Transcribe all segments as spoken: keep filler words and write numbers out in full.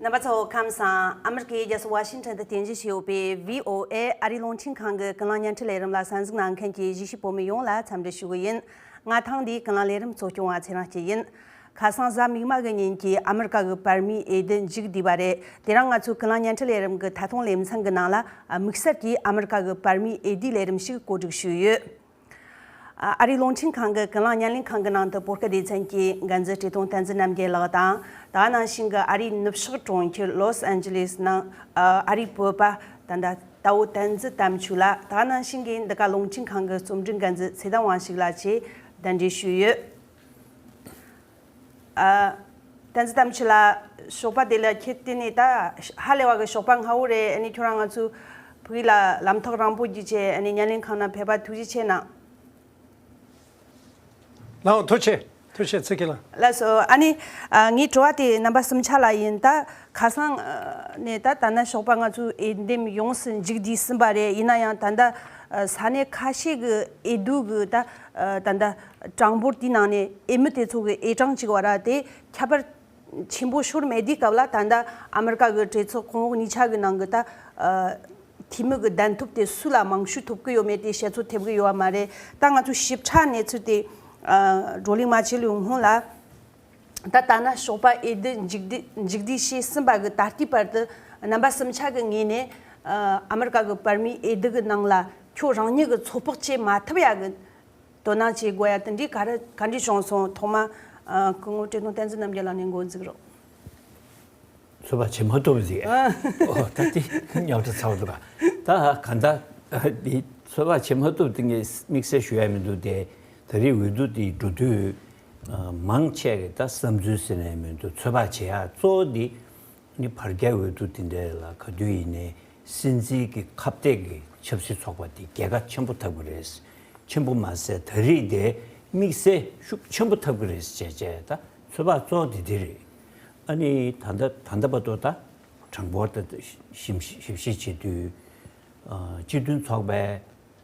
རྣམ་པ་ཚོ་ཁམས་བཟང་། ཨ་མི་རི་ཀའི་རྒྱལ་ས་ཝ་ཤིང་ཊོན་དུ་རྟེན་གཞི་བྱས་ཡོད་པའི་བྷི་ཨོ་ཨེ་ཨ་རིའི་རླུང་འཕྲིན་ཁང་གི་ཀུན་གླེང་བརྙན་འཕྲིན་ལས་རིམ་ལ་གསན་གཟིགས་གནང་མཁན་གྱི་གཞིས་བྱེས་བོད་མི་ཡོངས་ལ་འཚམས་འདྲི་ཞུ་གི་ཡིན། ང་ཐེངས་འདིའི་ཀུན་གླེང་ལས་རིམ་གཙོ་སྐྱོང་བ་ཚེ་རིང་སྐྱིད་ཡིན། ཁ་སང་གཟའ་མིག་དམར་གྱི་ཉིན་གྱི་ཨ་མི་རི་ཀ་གི་བར་མིའི་འོས་བསྡུ་མཇུག་བསྡུས་པ་རེད། དེ་རིང་ང་ཚོའི་ཀུན་གླེང་བརྙན་འཕྲིན་ལས་རིམ་གྱི་ཐད་གཏོང་ལེ་ཚན་གྱི་ནང་ལ་དམིགས་བསལ་གྱིས་ཨ་མི་རི་ཀ་གི་བར་མིའི་འོས་བསྡུའི་ལས་རིམ་ཞིག་གོ་སྒྲིག་ཞུས་ཡོད། ཨ་རིའི་རླུང་འཕྲིན་ཁང་གི་ཀུན་གླེང་བརྙན་ལེན་ཁང་གི་ནང་དུ་བོད་སྐད་སྡེ་ཚན་གྱི་འགན་འཛིན་བཀྲས་མཐོང་བསྟན་འཛིན་རྣམ་རྒྱལ་ལགས་དང་། ད་ག་ནང་བཞིན་གྱི་ཨ་རིའི་ནུབ་ཕྱོགས་གྲོང་ཁྱེར་ལོས་ཨན་ཇི་ལེས་ནང་ཨ་རིའི་བོད་པ་ད་ལྟ་དྭ་བོ་བསྟན་འཛིན་དམ་ཆོས་ལགས། ད་ག་ནང་བཞིན་གྱི་འདི་ག་རླུང་འཕྲིན་ཁང་གི་རྩོམ་སྒྲིག་འགན་འཛིན་ཚེ་བརྟན་དབང་ཕྱུག་ལགས་བཅས་གདན་འདྲེན་ཞུས་ཡོད། ཨ། བསྟན་འཛིན་དམ་ཆོས་ལགས། ཞོགས་པ་དེ་ལ་ཁྱེད་བལྟས་ནས་ད་ཧ་ལས་པ་གི་ཞོགས་པ་སྔ་བོ་རེད། ཨ་ནི་ཁྱོད་རང་ང་ཚོའི་བོད་ཡིག་ལ་ལམ་ཐག་རིང་པོ་བརྒྱུད་བྱས་ཨ་ནི་བརྙན་ལེན་ཁང་ནང་ཕེབས་པ་ཐུགས་རྗེ་ཆེ་གནང་། ལགས་འོ། ཐུགས་རྗེ་ཆེ། ཐུགས་རྗེ་ཆེ། ཚེ་སྐྱིད་ལགས། ལགས་སོ། ཨ་ནི་ཨ་ངའི་དྲི་བ་དེ་རྣམ་པ་གསུམ་ཆ་ལ་ཡིན། ད་ཁ་སང་ཨ་ནས་ད་ད་ནི་ཞོགས་པ་ང་ཚོའི་འོས་འདེམས་ཡོངས་སུ་མཇུག་བསྡུས་ཟིན་པ་རེད། ཡིན་ན་ཡང་ད་ལྟ་ཨ་ས་གནས་ཁ་ཤས་ཀྱི་འོས་བསྡུ་གི་ད་ཨ་ད་ལྟ་གྲངས་འབོར་དེའི་ནང་ནས་འོས་མི་དེ་ཚོ་གི་འོས་གྲངས་གཅིག་བར་དེ་ཁྱད་པར་ཆེན་པོ་ཤོར་མེད་དུས་སྐབས་ལ། ད་ལྟ་ཨ་མི་རི་ཀ་གི་གྲོས་ཚོགས་གོང་འོག་གཉིས་ཆ་གི་ནང་གི་ད་ཨ་འཐུས་མི་གི་གདན་ཐོབ་དེ་སུ་ལ་མང་ཤོས་ཐོབ་གི་ཡོད་མེད་དེ་བཤད་ཚོད་ཐེབས་གི་ཡོད་པ་མ་རེད། ད་ང་ཚོ་ཞིབ་ཕྲ་གནས་ཚུལ་དེ་ཨ་བགྲོ་གླེང་མ་བྱས་ལོའི་སྔོན་ལ། ད་ལྟ་ན་ཞོགས་པ་འོས་བསྡུ་མཇུག་བསྡུ་མཇུག་བསྡུ་བྱས་ཟིན་པ་གི་ད་ལྟའི་བར་དུ་རྣམ་པ་གསུམ་ཆ་གི་ངོས་ནས་ཨ་ཨ་མི་རི་ཀ་གི་བར་མིའི་འོས་བསྡུ་གི་ནང་ལ་ཁྱོད་རང་ཉིད་ཀྱི་ཚོད་དཔག་བྱེད་མ་ཐུབ་ཡ་གི་དོ་སྣང་བྱེད་དགོས་ཡ་དེ་འདྲའི་ག་རེ་ག་འདྲ་བྱུང་སོང་། ཐོག་མ་ཨ་སྐུ་ངོ་བཀྲས་མཐོང་བསྟན་འཛིན་རྣམ་རྒྱལ་ལགས་ནས་འགོ་འཛུགས་རོགས། ཚོད་དཔག་བྱེད་མ་ཐུབ་ཟེར། ཨ། ཨོ་ད་དེ་རྙོག་དྲ་ཚ་བོ་འདུག་ག་ད་གང་ལྟར་འདི་ཚོད་དཔག་བྱེད་མ་ཐུབ་དེ་ངས་དམིགས་བསལ་ཞུ་ཡ་མི་འདུག་སྟེ། ད་རེས་འོས་བསྡུ་དེ་འགྲོ་དུས་ཨ་མང་ཆེ་གི་ད་བསམ་ཚུལ་ཟེར་ནས་མི་འདུག་ཚོད་དཔག་བྱེད་ཡ་གཙོ་བོ་འདི་ནི་བར་བརྒལ་འོས་བསྡུ་དེ་འདྲ་ལ་ག་དུས་ཡིན་ནའི་སྲིད་འཛིན་གྱི་ཁ་གཏད་ཀྱི་ཆབ་སྲིད་ཚོགས་པ་དེ་རྒྱལ་ཁ་ཆེན་པོ་ཐོབ་གི་རེད། ཆེན་པོ་མ་ཟད་ད་རེས་དེ་དམིགས་བསལ་ཤུགས་ཆེན་པོ་ཐོབ་གི་རེད་ཅེས་བྱས། ད་ཚོད་དཔག་གཙོ་བོ་དེ་དེ་རེད། ཨ་ནི་ད་ལྟ་ད་ལྟ་བར་དུ་ད་གྲངས་འབོར་དེ་ཞིབ་ཞིབ་བཤེར་བྱེད་དུས་ཨ་སྤྱི་མཐུན་ཚོགས་པའི་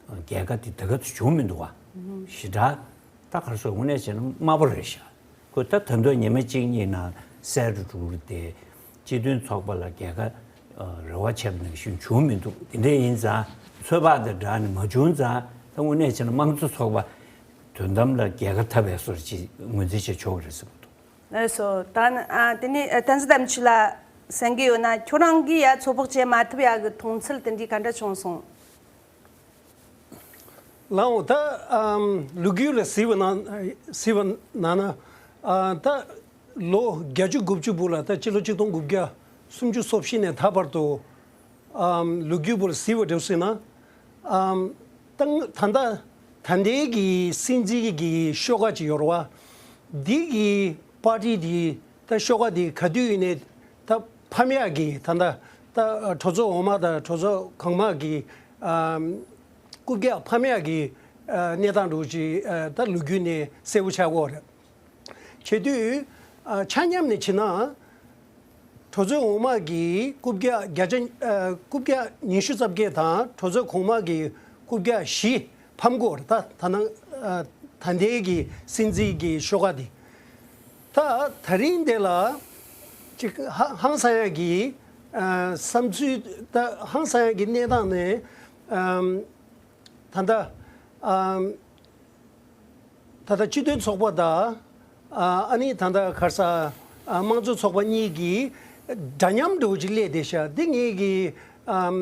རྒྱལ་ཁ་དེ་ད་ག་ཚོད་བྱུང་མི་འདུག་བ། ཞེ་དྲག་ད་ག་རེ་ཟེར། དངོས་གནས་བྱས་ན་དམའ་པོ་རེད་ཤག་ཁོ་ད་ད་དུང་ཉི་མ་གཅིག་གཉིས་ནང་གསལ་རུ་འགྲོ་གི་རེད་དེ། སྤྱི་མཐུན་ཚོགས་པ་ལ་རྒྱལ་ཁ་ཨ་རེ་བ་བྱས་པ་ནང་བཞིན་བྱུང་མི་འདུག་དེ་འདྲ་ཡིན་ཙང་ཚོད་དཔག་དང་སྦྲགས་ནས་མ་བྱུང་ཙང་ད་དངོས་གནས་བྱས་ན་དམངས་གཙོ་ཚོགས་པ་དོན་དམ་ལ་རྒྱལ་ཁ་ཐོབ་པའི་བཟོ་འདྲ་ཅིག་ངོས་འཛིན་བྱས་ཆོག་གི་རེད་བསམ་གྱི་འདུག་ལགས་སོ། ད་ནི་ཨ་དེ་ནས་ཨ་བསྟན་འཛིན་དམ་ཆོས་ལགས་གསན་གྱི་ཡོད་ན། ཁྱོད་རང་གིས་ཡ་ཚོད་དཔག་བྱེད་མ་ཐུབ་ཡ་གི་མཐོང་ཚུལ་དེ་འདྲའི་ག་འདྲ་བྱུང་སོང་། ལགས་འོ། ད་ཨམ་ལོ་རྒྱུས་ལ་གཟིགས་པ་ན་གཟིགས་པ་ན་ན་ཨ་ད་ལོ་བརྒྱད་ཅུ་དགུ་བཅུ་བར་ལ། ད་སྤྱི་ལོ་ཆིག་སྟོང་དགུ་བརྒྱ་སུམ་ཅུ་སོ་བཞི་ནས་ད་བར་དུ་ཨམ་ལོ་རྒྱུས་བར་གཟིགས་པ་འདྲ་བོ་ཟེར་ན། ཨམ་ད་ད་ལྟ་ད་ལྟའི་གི་སྲིད་འཛིན་གྱི་ཤོག་ཁག་ཅིག་ཡོད་རེད་བ། འདི་གི་པར་ཊི་འདི་ད་ཤོག་ཁག་འདི་ག་དུས་ཡིན་ནའི་ད་ཕམ་ཡག་གི་ད་ལྟ་ད་གྲོས་ཚོགས་འོག་མ་དང་གྲོས་ཚོགས་གོང་མ་གི་ཨམ་རྐུབ་བཀྱག་ཕམ་ཡག་གི་ཨ་གནས་སྟངས་འདྲ་བོ་ཅིག་ཨ་ད་ལོ་རྒྱུས་ནས་གསལ་པོ་ཆགས་ཀྱི་ཡོད་རེད། བྱེད་དུས་ཨ་ཆ་མཉམ་ནས་བྱེད་ན། གྲོས་ཚོགས་འོག་མ་གི་རྐུབ་བཀྱག་བརྒྱ་ཆ་ཨ་རྐུབ་བཀྱག་ཉི་ཤུ་རྩ་བརྒྱད་དང་གྲོས་ཚོགས་གོང་མ་གི་རྐུབ་བཀྱག་བཞི་ཕམ་ཀྱི་ཡོད་རེད། ད་ད་ནང་ཨ་ད་ལྟའི་གི་སྲིད་འཛིན་གྱི་ཤོག་ཁག་འདི། ད་ད་རིང་འདི་ལ་ཅིག་ཧ་ཧང་སང་ཡག་གི་ཨ་བསམ་ཚུལ། ད་ཧང་སང་ཡག་གི་གནས་སྟངས་ནས་ཨམ་ད་ལྟ་ཨམ་ད་ལྟ་སྤྱི་མཐུན་ཚོགས་པ་དང་ཨ་ཨ་ནི་ད་ལྟ་ག་རེ་ཟེར་ཨ་དམངས་གཙོ་ཚོགས་པ་གཉིས་ཀྱི་འདྲ་མཉམ་འདྲ་བོ་ཅིག་སླེབས་བསྡད་ཤག་འདི་ངེད་ཀྱི་ཨམ་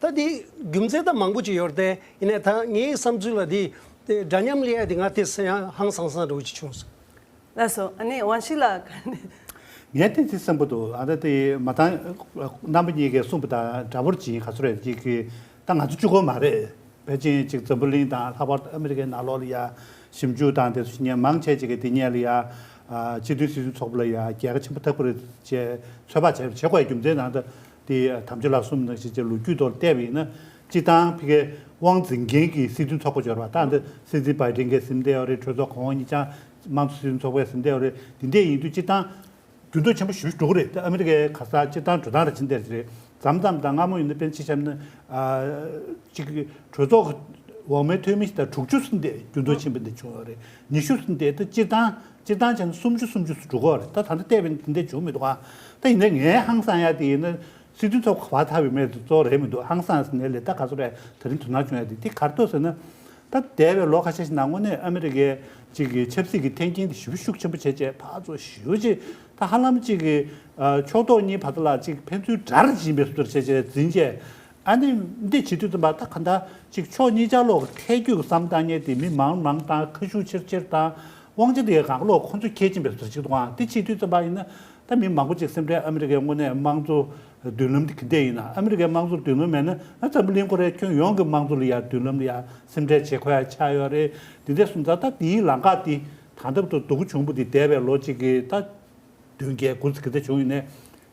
ད་འདི་རྒྱུ་མཚན་ད་མང་པོ་ཅིག་ཡོད་རེད་དེ། ཡིན་ནའི་ད་ངའི་བསམ་ཚུལ་ལ་འདི་འདྲ་མཉམ་སླེབས་ཡ་འདི་ང་དེ་ཡང་ཧང་སང་སང་འདྲ་བོ་ཅིག་བྱུང་སོང་། ལགས་སོ། ཨ་ནི་དབང་ཕྱུག་ལགས། ངས་ཏན་ཏན་བསམ་པ་འདུག་ཨ་ད་དེ་མ་ཐང་རྣམ་པ་གཉིས་ཀས་གསུངས་པ་དང་འདྲ་པོ་ཅིག་ག་ཚོད་རེད། ཅིག་གི་ད་ང་ཚོ་གཅིག་པོ་མ་རེད། ཕལ་ཆེར་ཅིག་འཛམ་བུ་གླིང་དང་ལྷག་པར་དུ་ཨ་མི་རི་ཀའི་ནང་ལོགས་ལ་ཡ་ཞིབ་འཇུག་དང་དེ་ཚོ་བྱེད་མཁན་མང་ཆེ་ཅིག་གིས་དེ་སྔོན་ལ་ཡ་ཨ་སྤྱི་མཐུན་སྲིད་དོན་ཚོགས་པ་ལ་ཡ་རྒྱལ་ཁ་ཆེན་པོ་ཐོབ་ཀྱི་རེད་ཅེས་ཚོད་དཔག་བྱེད་བྱེད་དགོས་ཡ་རྒྱུ་མཚན་ནང་དུ། དེ་དམ་ཆོས་ལགས་གསུངས་ནང་བཞིན་ཅིག་ལོ་རྒྱུས་ཐོག་ལ་བལྟས་པ་ཡིན་ན། སྤྱིར་བཏང་ཕ་གིའི་དབང་འཛིན་མཁན་གྱི་སྲིད་དོན་ཚོགས་པ་འབྱོར་བ་དང་། འདི་སྲིད་འཛིན་བྷའི་ཌེན་གྱི་ཟིན་བསྡད་ཡོད་རེད། གྲོས་ཚོགས་གོང་འོག་གཉིས་ཆ་དམངས་གཙོ་སྲིད་དོན་ཚོགས་པས་ཟིན་བསྡད་ཡོད་རེད། འདི་འདྲ་ཡིན་དུས་སྤྱིར་བཏང་འགྱུར་ལྡོག་ཆེན་པོ་ཞེ་པོ་ཅིག་འགྲོ་གི་རེད། ད་ཨ་མི་རི་ཀའི་ག་ས་སྤྱིར་བཏང་འགྲོ་སྟངས་ར་ཅི་འདྲ་རེད། མཚམས་མཚམས་དང་སྔ་མོ་ཡིན་ན་དཔེར་ན་ཅིག་བཤད་ན། ཨ་ཅིག་གྲོས་ཚོགས་ འོག་མའི་འཐུས་མི་ཞིག་དང་དྲུག་ཅུ་ཙམ་དེ་འགྱུར་ལྡོག་ཕྱིན་པ་འདི་བྱུང་ཡོད་རེད། ཉི་ཤུ་ཙམ་དེ་ད་སྤྱིར་བཏང་སྤྱིར་བཏང་བྱས་ན་སུམ་ཅུ་སུམ་ཅུ་ཙམ་འགྲོ་གི་ཡོད་རེད། ད་ད་ལྟ་བལྟས་པ་ཡིན་ན་དེ་འདྲ་བྱུང་མི་འདུག་ཨ། ད་ཡིན་ནའི་ངའི་ཧང་སང་ཡ་དེ་ཡིན་ན་སྲིད་དོན་ཚོགས་པ་ག་པར་ཐར་བའི་མེད་དུ་གཙོ་བོ་རེད་མི་འདུག་ཧང་སང་ཟེར་ནའི་ལས་ད་ག་ཚོད་རེད། ད་རིང་དོ་སྣང་བྱུང་ཡ་དེ་དེ་ག་རེ་འདུག་ཟེར་ན། ད་འདས་པའི་ལོ་ཁ་ཤས་ཤིག་ནང་དངོས་གནས་ཨ་མི་རི་ཀའི་ཅིག་གི་ཆབ་སྲིད་ཀྱི་འཐེན་འཁྱེར་དེ་ཞེ་པོ་ཤུགས་ཆེན་པོ་བྱས་བྱས་ཕར་ཚུར་ཞེ་པོ་ཅིག་ད་ཧ་ལམ་ཅིག་གི་ཕྱོགས་གཏོགས་གཉིས་བར་དུ་ལ་ཅིག་ཕན་ཚུན་དགྲར་འཛིན་པའི་བཟོ་འདྲ་བྱས་བྱས་འཛིན་བྱས། ཨ་ནི་འདི་བྱེད་དུས་ཙམ་པ་ད་ག་འདྲ་ཅིག་ཕྱོགས་གཉིས་ཆ་ལོག་གི་ཐལ་འགྱུར་བསམ་བཏང་མཁན་དེ་མི་མང་མང་བཏང་། ཁ་ཤུགས་ཆེར་ཆེར་བཏང་། དབང་ཆ་དེ་གང་ལོག་ཁོ་ཚོས་ཁྱེར་ཕྱིན་པའི་བཟོ་འདྲ་ཅིག་འདུག་ཨང་། འདི་བྱེད་དུས་ཙམ་པ་ཡིན་ན་ད་མི་མང་པོ་ཅིག་སེམས་ཁྲལ། ཨ་མི་རི་ཀའི་དངོས་གནས་དམངས་གཙོ་མདུན་ལམ་དེ་ག་འདྲ་ཡིན་ན། ཨ་མི་རི་ཀའི་དམངས་གཙོ་མདུན་ལམ་མེད་ན་ཨ་འཛམ་བུ་གླིང་ཁོ་རའི་ཁྱོན་ཡོངས་ཀྱི་དམངས་གཙོ་ལ་ཡ་མདུན་ལམ་ལ་ཡ་སེམས་ཁྲལ་བྱེད་དགོས་ཡ་ཆགས་ཡོད་རེད། འདི་འདྲ་སོང་ཙང་ད་དེའི་ལམ་ཁ་དེ་ད་ལྟ་བར་དུ་སྡུག་པོ་བྱུང་པོ་དེ་འདས་པའི་ལོ་གཅིག་གི་ད་བདུན་བརྒྱད་དགུ་ཙམ་ག་ཚོད་བྱུང་ཡིན་ནའི།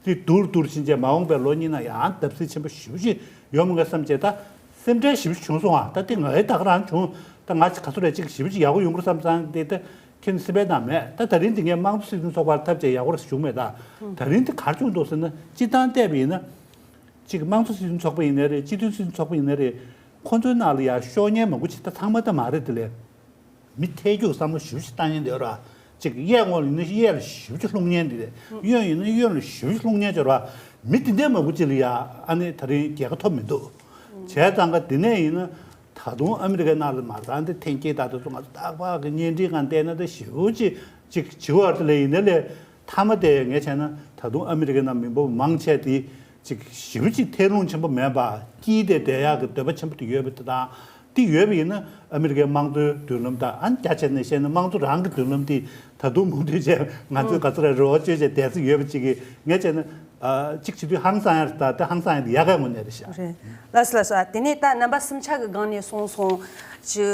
དེ་བསྡུར་བསྡུར་ཕྱིན་ཆད་མ་འོངས་པའི་ལོ་གཉིས་ནང་ཡང་བརྡབ་གསིག་ཆེན་པོ་ཞེ་པོ་ཅིག་ཡོང་མི་འགའ་བསམ་བྱས་ད་སེམས་ཁྲལ་ཞེ་པོ་ཅིག་བྱུང་སོང་ཨ། ད་དེ་ང་ཡི་ད་ག་རང་བྱུང་། ད་ང་ཅིག་ག་ཚོད་རེ་ཅིག་ཞེ་པོ་ཅིག་ཡག་པོ་ཡོང་གི་རེད་བསམ་ཙང་དེ་ད་ཁྱེད་ནི་སེམས་པའི་ནང་མེད། ད་ད་རིང་འདི་ངས་དམངས་གཙོ་སྲིད་དོན་ཚོགས་པར་ཐབས་ཅིག་ཡག་པོ་རེ་བྱུང་མེད། ད་ད་རིང་འདི་ག་རེ་བྱུང་འདུག་ཟེར་ན་སྤྱིར་བཏང་བལྟས་པ་ཡིན་ན་ཅིག་དམངས་གཙོ་སྲིད་དོན་ཚོགས་པ་ཡིན་ནའི་རེད། སྤྱི་མཐུན་སྲིད་དོན་ཚོགས་པ་ཡིན་ནའི་རེད། ཁོ་ཚོའི་ནང་ལ་ཡ་ཤོར་མཁན་མང་པོ་ཅིག་ད་ཚང་མ་ད་མ་རེད། དེ་ལས། མི་ཐལ་འགྱུར་བསམ་བློ་ཞེ་པོ་ཅིག་བཏང་མཁན་དེ་ར། ཅིག་གཡས་ངོས་ལ་ཡིན་ན་གཡས་ལ་ཞེ་པོ་ཅིག་ལྷུང་མཁན་དེ་རེད། གཡོན་ཡིན་ན་གཡོན་ལ་ཞེ་པོ་ཅིག་ལྷུང་མཁན་ཅིག་ར། མི་དེ་འདྲ་མང་པོ་ཅིག་ལ་ཡ་ཨ་ནི་ད་རིང་རྒྱལ་ཁ་ཐོབ་མི་འདུག་བྱས་ཙང་ཀ་དེ་ནས་ཡིན་ན་ད་དུང་ཨ་མི་རི་ཀའི་ནང་ལ་མ་རྩ་འདི་འཐེན་འཁྱེར་ད་དུང་ང་ཚོ་རྟག་པར་གི་གཉེན་སྒྲིག་སྒང་བལྟས་ན་ད་ཞེ་པོ་ཅིག་ཅིག་བྱེད་པ་དེ་ལས་ཡིན་ན་ལས། མཐའ་མ་དེ་ངས་བྱས་ན་ད་དུང་ཨ་མི་རི་ཀའི་ནང་མི་འབོར་མང་ཆེ་དེ་ཅིག་ཞེ་པོ་ཅིག་ཐལ་རླུང་ཆེན་པོ་མེད་པ། དཀྱིལ་དེ་བསྡད་ཡག་གི་འདོད་པ་ཆེན་པོ་དེ་ཡོད་པ་དེ་དང་། དེ་ཡོད་པ་ཡིན་ན་ཨ་མི་རི་ཀའི་དམངས་གཙོའི་མདུན་ལམ་དང་། ཨ་ནི་རྒྱ་ཆེ་ནས་བཤད་ན་དམངས་གཙོ་རང་གི་མདུན་ལམ་དེ་ད་དུང་མུ་མཐུད་བྱས་ང་ཚོས་ག་ཚོད་རེ་རེ་བ་བཅོལ་བྱས་བསྡད་ས་ཡོད་པ་ཅིག་གིས་ངས་བྱས་ན་ཨ་ཅིག་བྱེད་དུས་ཧང་སང་ཡ་རེད། ད་དེ་ཧང་སང་ཡ་དེ་ཡག་གི་ངོས་ནས་རེད་ཤག་རེད། ལགས་སོ་ལགས་སོ། ཨ་དེ་ནས་ད་རྣམ་པ་གསུམ་ཆ་གི་སྒང་ནས་གསུངས་སོང་། སྤྱི་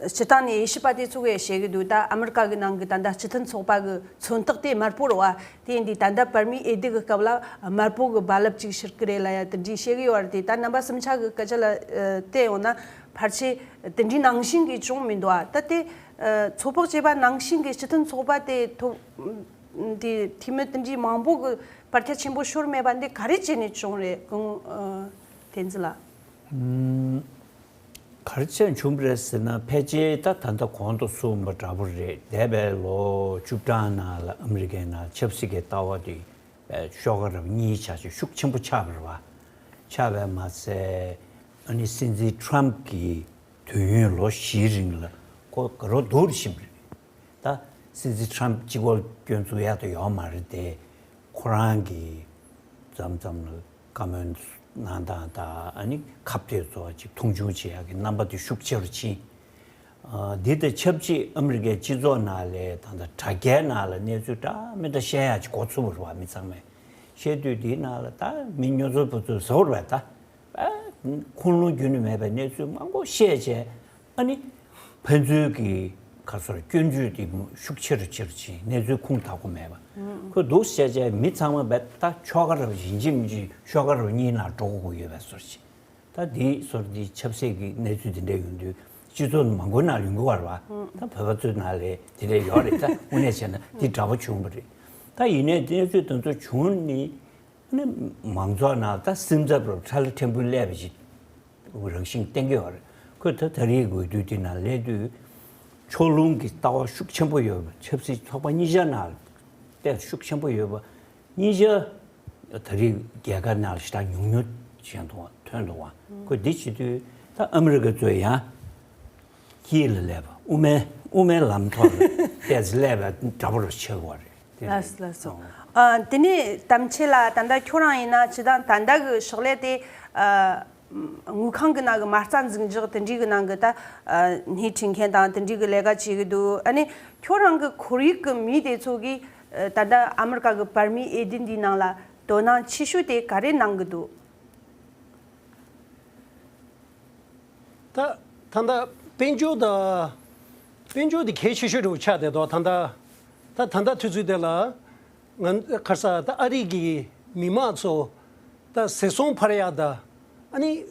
སྤྱི་བཏང་ནས་དབྱེ་ཞིབ་པ་དེ་ཚོ་གིས་བཤད་གི་འདུག་ད་ཨ་མི་རི་ཀ་གི་ནང་གི་ད་ལྟ་སྤྱི་མཐུན་ཚོགས་པ་གི་མཚོན་རྟགས་དེ་དམར་པོ་རེད་བ། དེ་ཡིན་དུས་ད་ལྟ་བར་མའི་འོས་བསྡུ་གི་སྐབས་ལ་དམར་པོ་གི་རྦ་རླབས་ཅིག་ཤར་གི་རེད་ལབ་ཡ་དེ་འདྲའི་བཤད་གི་ཡོད་རེད། དེ་ད་རྣམ་པ་གསུམ་ཆ་གི་སྐད་ཆ་ལ་ཨ་བལྟས་ཡོང་ན་ཕལ་ཆེར་དེ་འདྲའི་ནང་བཞིན་གྱི་བྱུང་མི་འདུག་ཨ་ད་དེ་ཨ་ཚོད་དཔག་བྱས་པ་ནང་བཞིན་གྱི་སྤྱི་མཐུན་ཚོགས་པ་དེ་ཐོབ་དེ་འཐུས་མི་དེ་འདྲའི་མང་པོ་གི་བར་ཁྱད་ཆེན་པོ་ཤོར་མེད་པ་འདི་ག་རེ་བྱས་ནས་བྱུང་རེད། སྐུ་ངོ་ཨ་བསྟན་འཛིན་ལགས། ཨུམ། ག་རེ་བྱས་བྱུང་བ་རེད་ཟེར་ན། ཕལ་ཆེར་ད་ད་ལྟ་གོང་དུ་གསུངས་པ་འདྲ་པོ་རེད། འདས་པའི་ལོ་བཅུ་གྲངས་ནང་ལ་ཨ་མི་རི་ཀའི་ནང་ཆབ་སྲིད་ཀྱི་ལྟ་བ་དེ་ཤོག་ཁ་རབ་གཉིས་ཆགས་ཤིང་ཤུགས་ཆེན་པོ་ཆགས་པ་རེད་བ། ཆགས་པས་མ་ཚད་ཨ་ནི་སྲིད་འཛིན་ཊམ་གྱི་དུས་ཡུན་ལོ་བཞིའི་རིང་ལ་ཁོ་དགའ་རབ་སྡུག་རུ་ཕྱིན་པ་རེད། ད་སྲིད་འཛིན་ཊམ་གཅིག་པོ་སྐྱོན་འཛུགས་ཡག་ཏུ་ཡོད་མ་རེད་དེ། ཁོ་རང་གིས་མཚམས་མཚམས་ལ་བཀའ་མོལ་གནང་སྟངས་དང་། ཨ་ནི་ཁ་གཏད་ཚོ་ཅིག་མཐོང་ཆུང་བྱེད་ཡག་གི་རྣམ་པ་དེ་ཤུགས་ཆེ་རུ་ཕྱིན། ཨ་འདི་དང་ཆབས་ཅིག་ཨ་མི་རི་ཀའི་སྤྱི་ཚོགས་ནང་ལ་ད་ལྟ་དྲ་རྒྱའི་ནང་ལ་གནས་ཚུལ་འདྲ་མི་འདྲ་བཤད་ཡག་ཅིག་འགོ་ཚུགས་པ་རེད་བ། མི་ཚང་མས་བཤད་དུས་དེའི་ནང་ལ་ད་མི་སྨྱོ་འཛུགས་པ་ཚོས་ཟེར་བ་རེད་ད། ཨ་ཁུངས་ལུང་རྒྱུན་ནས་མེད་པའི་གནས་ཚུལ་མང་པོ་བཤད་བྱས། ཨ་ནི་ཕན་ཚུན་གྱི་ག་ཚོད་སྐྱོན་བརྗོད་དེ་ཤུགས་ཆེ་རུ་ཆེ་རུ་ཕྱིན། གནས་ཚུལ་ཁུངས་དག་པོ་མེད་པ། ཁོས་འདུག་བཤད་བྱས་མི་ཚང་མ་བས་ད་ཤོག་ཁ་རབ་ཡིན་གཅིག་མིན་གཅིག་ཤོག་ཁ་རབ་གཉིས་ནང་འགྲོ་དགོས་ཀྱི་ཡོད་པའི་བཟོ་འདྲ་ཅིག་ད་འདི་བཟོ་འདྲ་འདི་ཆབ་སྲིད་ཀྱི་གནས་ཚུལ་འདི་འདྲ་ཡོང་དུས་སྤྱི་ཚོགས་མང་པོའི་ནང་ཡོང་གི་ཡོད་རེད་བ། ད་བོད་པ་ཚོའི་ནང་ལ་དེ་འདྲ་ཡོད་རེད། ད་དངོས་གནས་བྱས་ན་འདི་འདྲ་པོ་བྱུང་བ་རེད། ད་ཡིན་ནའི་གནས་ཚུལ་དེ་ཚོ་བྱུང་ནས། ནི་མང་ཚོགས་ནང་ད་སེམས་འཚབ་རུ་ཁྲ་ལ་ཕྲན་བུ་སླེབས་པ་ཞིག་རང་བཞིན་བསྟན་གྱི་ཡོད་རེད། ཁོས་ད་ད་རེས་འོས་བསྡུ་དེ་ནང་སླེབས་དུས་ཕྱོགས་ལྷུང་གི་ལྟ་བ་ཤུགས་ཆེན་པོ་ཡོད་པ། ཆབ་སྲིད་ཚོགས་པ་གཉིས་ཆ་ནང་ལ་ཏོག་ཙམ་ཤུགས་ཆེན་པོ་ཡོད་པ། གཉིས་ཆ་ད་རེས་རྒྱལ་ཁབ་ནང་ལ་ཞེ་དྲག་ཉུང་ཉུང་བྱས་འདུག་བ། ཐོན་འདུག་བ། ཁོས་འདི་བྱེད་དུས་ད་ཨ་མི་རི་ཀ་ཚོས་ཡང་དཀྱིལ་ལ་སླེབས་པ། དབུ་མའི་དབུ་མའི་ལམ་ཐོག་ལ་ཏོག་ཙམ་སླེབས་པ་འདྲ་པོ་རུ་ཆགས་པ་རེད། ལགས་སོ་ལགས་སོ། ཨ་དེ་ནས་གཏམ་ཆེ་ལ་ད་ལྟ་ཁྱོད་རང་ཡིན་ན་ཇི་ལྟར་ད་ལྟ་གི་ཕྱག་ལས་དེ་ཨ་དངུལ་ཁང་གི་ནང་གི་མ་རྩ་འཛུགས་འཇོག་དེ་འདྲའི་གི་ནང་གི་ད་ཨ་སྣེ་ཁྲིད་མཁན་དང་དེ་འདྲའི་གི་ལས་ཀ་བྱེད་གི་འདུག་ཨ་ནི་ཁྱོད་རང་གི་ཁོར་ཡུག་གི་མི་དེ་ཚོ་གིས་ཨ་ད་ལྟ་ཨ་མི་རི་ཀ་གི་བར་མའི་འོས་བསྡུ་འདིའི་ནང་ལ་དོ་སྣང་ཆེ་ཤོས་དེ་ག་རེ་གནང་གི་འདུག་ད་ད་ལྟ་དཔལ་འབྱོར་དང་། དཔལ་འབྱོར་དེ་གལ་ཆེ་ཤོས་རུ་ཆགས་བསྡད་དོ། ད་ལྟ་ད་ད་ལྟ་དུས་ཚོད་དེ་ལ་ང་ཁར་ས་ད་ཨ་རི་གི་མི་མང་ཚོ་ད་ཟས་སོང་འཕར་ཡག་ད། ཨ་ནི་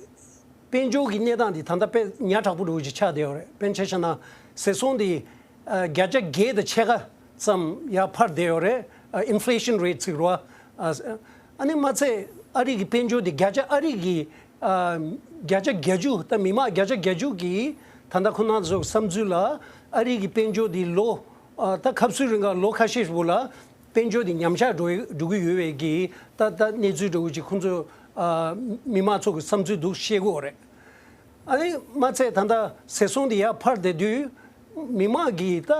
དཔལ་འབྱོར་གྱི་གནས་སྟངས་དེ་ད་ལྟ་དཔེ་ཉག་ཕྲ་པོ་རུ་ཅིག་ཆགས་བསྡད་ཡོད་རེད། དཔེར་ན་ཆ་བཞག་ན་ཟས་སོང་དེ་ཨ་བརྒྱ་ཆ་བརྒྱད་དང་ཕྱེད་ཀ་ཙམ་ཡར་འཕར་བསྡད་ཡོད་རེད། ཨ་inflation rate ཟེར་བ། ཨ་ཨ་ནི་མ་ཚད་ཨ་རི་གི་དཔལ་འབྱོར་དེ་བརྒྱ་ཆ་ཨ་རི་གི་ ཨ། བརྒྱ་ཆ་བརྒྱད་ཅུ། ད་མི་མང་བརྒྱ་ཆ་བརྒྱད་ཅུ་གིས་ད་ལྟ་ཁོ་རང་ཚོའི་བསམ་ཚུལ་ལ་ཨ་རི་གི་དཔལ་འབྱོར་འདི་ལོ། ཨ། ད་སྐབས་སུ་རིང་ག་ལོ་ཁ་ཤས་ཤིག་ལ་དཔལ་འབྱོར་འདི་ཉམས་ཆག་འགྲོ་འགྲོ་གི་ཡོད་པའི་གི་ད་ད་གནས་ཚུལ་འདྲ་བོ་ཅིག་ཁོང་ཚོ། ཨ། མི་མང་ཚོ་གི་བསམ་ཚུལ་འདུག་བཤད་ཀྱི་ཡོད་རེད། ཨ་ནི་མ་ཚད་ད་ལྟ་ཟས་སོང་འདི་ཡར་འཕར་བསྡད་དུས་མི་མང་གིས་ད།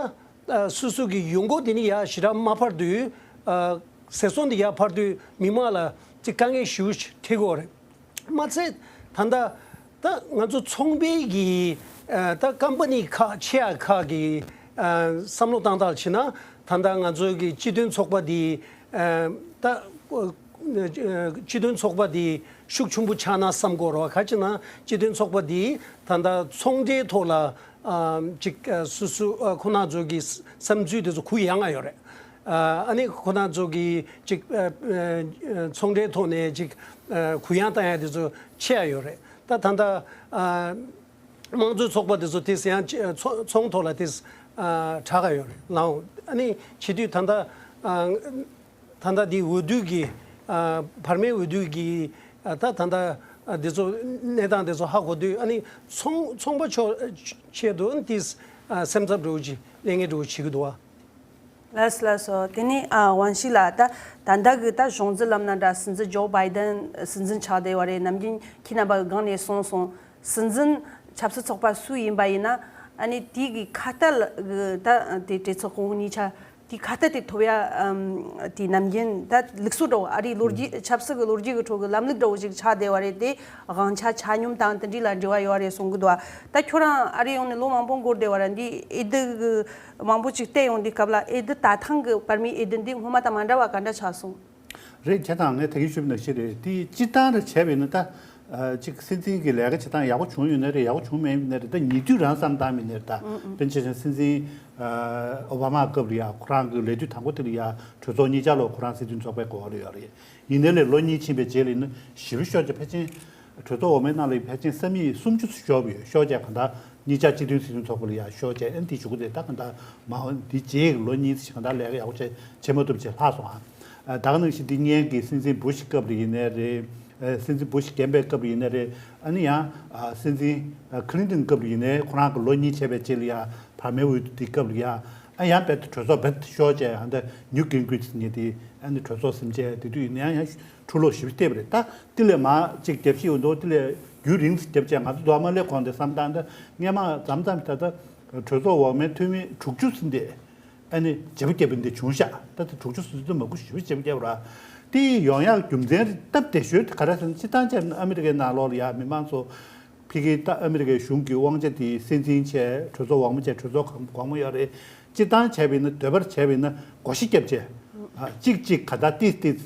ཨ། སོ་སོ་གི་ཡོང་སྒོ་འདི་ནི་ཡར་ཞེ་དྲག་མ་འཕར་དུས། ཨ། ཟས་སོང་འདི་ཡར་འཕར་དུས་མི་མང་ལ་ཅིག་དཀའ་ངལ་ཞེ་པོ་ཅིག་འཕྲད་ཀྱི་ཡོད་རེད། མ་ཚད་ད་ལྟ་ད་ང་ཚོ་ཚོང་པའི་གི། ཨ། ད་ཀམ་པ་ནི་ཁག་ཆེ་ཡ་ཁག་གི། ཨ། བསམ་བློ་བཏང་སྟངས་བྱས་ན་ད་ལྟ་ང་ཚོ་གི་སྤྱི་མཐུན་ཚོགས་པ་འདི། ཨ། ད་སྤྱི་མཐུན་ཚོགས་པ་འདི་ཤུགས་ཆེན་པོ་ཆགས་ན་བསམ་གྱི་ཡོད་རེད་བ། ག་ཅི་ན་སྤྱི་མཐུན་ཚོགས་པ་འདི་ད་ལྟ་ཚོང་འབྲེལ་ཐོག་ལ། ཨ། ཅིག་ཨ། སོ་སོ། ཨ། ཁོ་རང་ཚོ་གི་བསམ་ཚུལ་དེ་ཚོ་གུ་ཡངས་ཡོད་རེད། ཨ། ཨ་ནི་ཁོ་རང་ཚོ་གི་ཅིག་ཨ། ཨ། ཚོང་འབྲེལ་ཐོག་ནས་ཅིག་ཨ། གུ་ཡངས་བཏང་ཡ་དེ་ཚོ་ཆེ་ཡ་ཡོད་རེད། ད་ད་ལྟ། ཨ། དམངས་གཙོའི་ཚོགས་པ་དེ་ཚོ་དེ་ཡང་ཅི། ཨ། ཚོང་ཚོང་ཐོག་ལ་དེ། ཨ། དྲག་ག་ཡོད་རེད་ལགས། ཨ་ནི་བྱེད་དུས་ད་ལྟ། ཨ། ད་ལྟ་འདི་འོས་བསྡུ་གི། ཨ། བར་མའི་འོས་བསྡུ་གི། ཨ། ད་ད་ལྟ། ཨ། འདི་ཚོ་གནས་སྟངས་འདི་ཚོ་ཧ་གོ་དུས་ཨ་ནི་ཚོང་ཚོང་པ་ཕྱོགས་ཆེད་དུ་ཏིས། ཨ། སེམས་འཚབ་འདྲ་བོ་ཅིག་གླེང་ངེས་འདྲ་བོ་བྱེད་ཀྱི་འདུག་བ། ལགས་སོ་ལགས་སོ། དེ་ནས། ཨ། ཝང་ཞི་ལགས། ད་ད་ལྟ་གི་ད་གཞུང་འཛིན་ལབ་ན་འདྲ། སྲིད་འཛིན་ཇོ་བྷའི་ཌེན་སྲིད་འཛིན་ཆགས་བསྡད་པ་རེད། ནམ་རྒྱུན་ཁྱེད་རྣམ་པ་གི་སྒང་ནས་གསུངས་སོང་། སྲིད་འཛིན་ཆབ་སྲིད་ཚོགས་པ་སུ་ཡིན་པ་ཡིན་ན་ཨ་ནི་དེ་གི་ཁ་གཏད་ལ་གི་ད་དེ་གྲོས་ཚོགས་སྐུ་ངོ་གཉིས་ཆ། དེ་ཁ་གཏད་དེ་ཐོབ་ཡ། ཨམ། དེ་ནམ་རྒྱུན་ད་ལུགས་སྲོལ་འདྲ་བོ། ཨ་རིའི་ལོ་རྒྱུས། ཆབ་སྲིད་ཀྱི་ལོ་རྒྱུས་ཀྱི་ཁྲོད་ཀྱི་ལམ་ལུགས་འདྲ་བོ་ཞིག་ཆགས་བསྡད་པ་རེད། དེ་དབང་ཆ་ཆ་སྙོམས་དང་དེ་འདྲ་ལ་འབྲེལ་བ་ཡོད་རེད་གསུང་གི་འདུག་ད་ཁྱོད་རང་ཨ་རི་ཡོང་ནས་ལོ་མང་པོ་འགོར་བསྡད་པ་རེད། འདི་འོས་བསྡུ་གི་མང་པོ་ཅིག་བལྟས་ཡོང་དུས་སྐབས་ལ། འོས་བསྡུ། ད་ཐེངས་ཀྱི་བར་མའི་འོས་བསྡུ་འདི་སྔོན་མ་དང་མ་འདྲ་བ་ག་འདྲ་ཆགས་སོང་། རེད། བྱས་ཙང་ངས་ད་གིན་ཞུས་པ་ནང་བཞིན་རེད། དེ་སྤྱིར་བཏང་རེ་བྱས་པ་ཡིན་ན་ད། ཨ། གཅིག་སྲིད་འཛིན་གྱི་ལས་ཀ་བྱེད་སྟངས་ཡག་པོ་བྱུང་ཡོད་ན་རེད། ཡག་པོ་བྱུང་མེད་ཡོད་ན་རེད། ད་ཉེ་དུས་རང་བསམ་བཏང་མིན་ནར་ད། ཨུ་ཨུ། དཔེར་ན་ཆ་བཞག་ན་སྲིད་འཛིན། ཨ། ཨོ་བྷ་མ་སྐབས་ལ་ཡ་ཁོ་རང་གི་ལས་དུས་དང་པོ་དེ་ལ་ཡ་གྲོས་ཚོགས་གཉིས་ཆ་ལོ་ཁོ་རང་སྲིད་དོན་ཚོགས་པའི་འོག་ལ་ཡོད་རེད། ཡིན་ནའི་ལས་ལོ་གཉིས་ཕྱིན་པའི་རྗེས་ལ་ཡིན་ན་ཞེ་པོ་ཤོར་བྱས། ཕལ་ཆེར་གྲོས་ཚོགས་འོག་མའི་ནང་ལ་ཕལ་ཆེར་ས་མིག་སུམ་ཅུ་ཙམ་ཤོར་བ་ཡོད། ཤོར་བྱས་གང་ལྟར་གཉིས་ཆ་སྤྱི་མཐུན་སྲིད་དོན་ཚོགས་པ་ལ་ཡ་ཤོར་བྱས། ཨ་ནི་དེ་གཞུག་གུ་དེ་ད་གང་ལྟར་མ་འོངས་འདི་རྗེས་ལོ་གཉིས་ཙམ་གང་ལྟར་ལས་ཀ་ཡག་པོ་བྱས་བྱེད་མ་ཐུབ་བྱས་ལྷག་སོང་ཨ། ཨ། ད་ག་ནང་བཞིན་འདི་སྔོན་གྱི་སྲིད་འཛིན་བུ་ཤི་སྐབས་ལ་ཡིན་ནའི་རེད། ཨ། སྲིད་འཛིན་བུ་ཤི་རྒན་པའི་སྐབས་ལ་ཡིན་ནའི་རེད། ཨ་ནི་ཡང་། ཨ། སྲིད་འཛིན། ཨ། ཁི་ལིན་ཏོན་སྐབས་ལ་ཡིན་ནའི་ཁོ་རང་གི་ལོ་གཉིས་བྱས་པའི་རྗེས་ལ་ཡ་བར་མའི་འོས་བསྡུ་དེ་སྐབས་ལ་ཡ། ཨ། ཡང་རྦད་དེ་གྲོས་ཚོགས་རྦད་དེ་ཤོར་བྱས། ཨ། ད་ནིའུ་གིན་གུར་ཟེར་མཁན་དེ། ཨ་ནི་གྲོས་ཚོགས་ཟིན་བྱས་དེ་དུས་ཡིན་ན་ཡང་ཡང་འཁྲུག་ལོག་ཞེ་པོ་བལྟས་པ་རེད། ད་དེ་ལས་མར་ཅིག་རྒྱབ་བཤིག་འོང་དུས་དེ་ལས་རྒྱུན་རིང་ཙམ་རྒྱབ་བྱས། ང་ཚོ་འདུག་མ་སླེབས་གོང་དེ་བསམ་སྟངས་ད་སྔས་མ་མཚམས་མཚམས་ད་ལྟ་གྲོས་ཚོགས་འོག་མའི་འཐུས་མི་དྲུག་ཅུ་ཟིན་ཏེ། ཨ་ནི་བརྗེ་པོ་བརྒྱབ་པ་འདི་བྱུང་ཤག་ད་དེ་དྲུག་ཅུ་ཟིན་དུས་མང་པོ་ཞེ་པོ་བརྗེ་པོ་བརྒྱབ་ར། དེ་ཡོང་ཡག་རྒྱུ་མཚན་རེད། སྟབས་བདེ་ཤོས་དེ་ག་རེ་ཟེར་ན། སྤྱིར་བཏང་བྱས་ན་ཨ་མི་རི་ཀའི་ནང་ལོགས་ལ་ཡ་མི་མང་ཚོ་ཕ་གི་ད་ཨ་མི་རི་ཀའི་གཞུང་གི་དབང་ཆ་དེ་སྲིད་འཛིན་བྱས། གྲོས་ཚོགས་འོག་མ་བྱས། གྲོས་ཚོགས་གོང་མ་ཡོད་རེད། སྤྱིར་བཏང་བྱས་པ་ཡིན་ན། འདོད་པར་བྱས་པ་ཡིན་ན་བགོ་བཤའ་བརྒྱབ་བྱས། ཨ། གཅིག་གཅིག་ག་ད་ཏིས་ཏིས་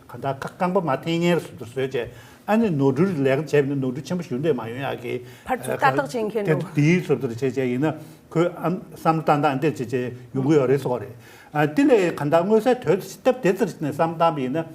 ཀ་ད་རྐང་པ་མར་འཐེན་མཁན་བཟོ་འདྲ་བཟོས་བྱས། ཨ་ནི་ནོར་འཁྲུལ་ལས་ཀ་བྱས་པ་ཡིན་ན་ནོར་འཁྲུལ་ཆེན་པོ་ཞིག་འདྲ་མ་ཡོང་ཡག་གི་ཕར་ཚུར་ཨ། ཏག་ཏག་བྱེད་མཁན་དེ་འདྲ་བོ། དེའི་བཟོ་འདྲ་བྱས་བྱས་ཡིན་ན་ཁོའི་ཨམ་བསམ་བློ་བཏང་སྟངས་འདྲ་བྱས་བྱས་ཡོང་གི་ཡོད་རེད་བཟོ་བ་རེད། ཨ། དེ་ལས་ག་ད་མངོན་གསལ་དོད་སྟབས་བདེ་ཙམ་ཞིག་ནས་བསམ་བཏང་པ་ཡིན་ན།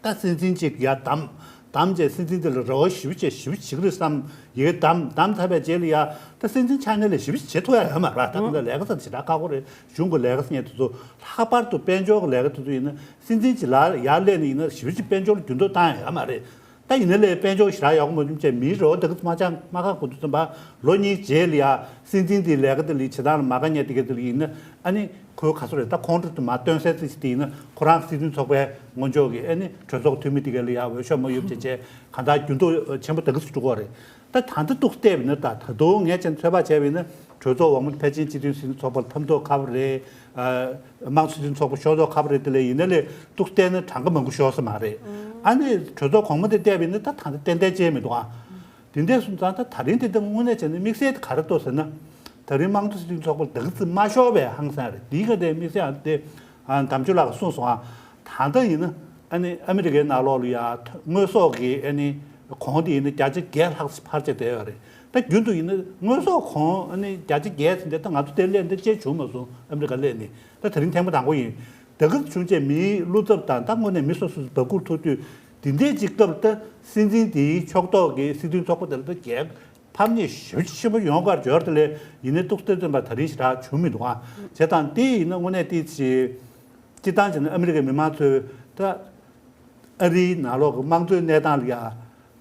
ད་སྲིད་འཛིན་གཅིག་ཡར་བདམས། བདམས་བྱས་སྲིད་འཛིན་དེ་ལ་རེ་བ་ཞེ་པོ་བྱས། ཞེ་པོ་བྱེད་ཀྱི་རེད་བསམ། ཡར་བདམས། བདམས་ཚར་བའི་རྗེས་ལ་ཡ་ད་སྲིད་འཛིན་ཆགས་ནས་ལས་ཞེ་པོ་བྱེད་ཐུབ་ཡ་ཡོད་མ་རེད། ད་གང་ལྟར་ལས་ཀ་ཟེར་ཞེ་དྲག་ཁག་པོ་རེད། གཞུང་གི་ལས་ཀ་ཟེར་མཁན་དེ་ཚོ། ལྷག་པར་དུ་དཔལ་འབྱོར་གྱི་ལས་ཀ་དེ་ཚོ་ཡིན་ན། སྲིད་འཛིན་གྱི་ལ་ཡར་སླེབས་ནས་ཡིན་ན་ཞེ་པོ་ཅིག་དཔལ་འབྱོར་ལ་འགྱུར་ལྡོག་བཏང་ཡ་ཡོད་མ་རེད། ད་ཡིན་ན་ལས་དཔལ་འབྱོར་ཞེ་དྲག་ཡག་པོ་མ་བྱུང་བྱས། མིའི་རེ་བ་ད་ག་ཚོད་མ་བཅངས། མ་ཁག་གོ་དུས་ཙམ་པ་ལོ་གཉིས་རྗེས་ལ་ཡ་སྲིད་འཛིན་དེའི་ལས་ཀ་དེ་ལ་བྱེད་སྟངས་ལ་མ་དགའ་མཁན་དེ་ག་དེ་ལ་ཡིན་ན། ཨ་ནི་ཁོའི་ག་ཚོད་རེད། ད་ཁོང་ཁྲོ་དེ་མར་སྟོན་སའི་རྩིས་ཤིག་དེ་ཡིན་ན། ཁོ་རང་སྲིད་དོན་ཚོགས་པའི་སྔོན་ཕྱོགས་ཀྱི་ཨ་ནི་གྲོས་ཚོགས་འཐུས་མི་དེ་ག་ལ་ཡ་འོས་ཤོག་མ་ཡོད་བྱས་བྱས། གང་ལྟར་འགྱུར་ལྡོག་ཆེན་པོ་ད་ག་ཚོད་འགྲོ་གི་རེད། ད་ད་ལྟ་ཏོག་ཙམ་བལྟས་པ་ཡིན་ན། ད་ད་དུང་ངས་ཅན་ཚོད་དཔག་བྱས་པ་ཡིན་ན། གྲོས་ཚོགས་འོག་མ་ཕལ་ཆེར་སྤྱི་མཐུན་སྲིད་དོན་ཚོགས་པ་ལ་ཕམ་མདོག་ཁ་པོ་རེད། ཨ། དམངས་གཙོ་སྲིད་དོན་ཚོགས་པ་ཤོར་མདོག་ཁ་པོ་རེད། དེ་ལས་ཡིན་ན་ལས་ཏོག་ཙམ་བལྟས་ན་གྲངས་ཀ་མང་པོ་ཤོར་ས་མ་རེད། ཨ་ནི་གྲོས་ཚོགས་གོང་མ་དེ་བལྟས་པ་ཡིན་ན་ད་ད་ལྟ་ཏན་ཏན་བྱས་མི་འདུག་ཨ། དེ་འདྲ་སོང་ཙང་ད་ད་རིང་དེ་ལྟ་དངོས་གནས་བྱས་ན་དམིགས་བསལ་དེ་ག་རེ་འདུག་ཟེར་ན། ད་རིང་དམངས་གཙོ་སྲིད་དོན་ཚོགས་པ་ལ་ད་ག་ཚོད་མ་ཤོར་བའི་ཧང་སང་རེད། དེའི་སྒང་དེ་དམིགས་བསལ་ཨ་དེ། ཨ། དམ་ཆོས་ལགས་གསུངས་སོང་ཨ། ད་ལྟ་ཡིན་ན་ཨ་ནི་ཨ་མི་རི་ཀའི་ནང་ལོགས་ལ་ཡ་དངོས་ཟོག་གི་ཨ་ནི་གོང་དེ་ཡིན་ན་བརྒྱ་ཆ་བརྒྱད་ལྷག་ཙམ་འཕར་བྱས་བསྡད་ཡོད་རེད། ད་རྒྱུན་དུ་ཡིན་ན་དངོས་ཟོག་གོང་ཨ་ནི་བརྒྱ་ཆ་བརྒྱད་ཟིན་ཏེ། ད་ང་ཚོ་དེར་སླེབས་འདི་ཅིག་བྱུང་མ་སོང་། ཨ་མི་རི་ཀ་སླེབས་ནས་ད་དེ་རིང་ཐེངས་མ་དང་པོ་ཡིན། ད་ག་ཚོད་བྱུང་བྱས་མིའི་བློ་འཚབ་དང་། ད་དངོས་གནས་མི་སོ་སོ་སོ་སྦ་ཁུག་ཐུག་དུས། འདི་འདྲའི་ཅིག་སྐབས་ད་སྲིད་འཛིན་དེའི་ཕྱོགས་གཏོགས་ཀྱི་སྲིད་དོན་ཚོགས་པ་དེ་ལ་ད་རྒྱལ་ཕམ་ཉེས་ཞེ་པོ་ཆེན་པོ་ཡོང་གར་འབྱོར། དེ་ལས་ཡིན་ནའི་ཏོག་ཙམ་ཙམ་པ་ད་རིང་ཞེ་དྲག་བྱུང་མི་འདུག་ཨ། བྱས་ཙང་དེ་ཡིན་ན་དངོས་གནས་དེ་ཅིག་སྤྱིར་བཏང་བྱས་ན་ཨ་མི་རི་ཀའི་མི་མང་ཚོས་ད་ཨ་རིའི་ནང་ལོགས་ཀྱི་དམངས་གཙོའི་གནས་སྟངས་ལ་ཡ་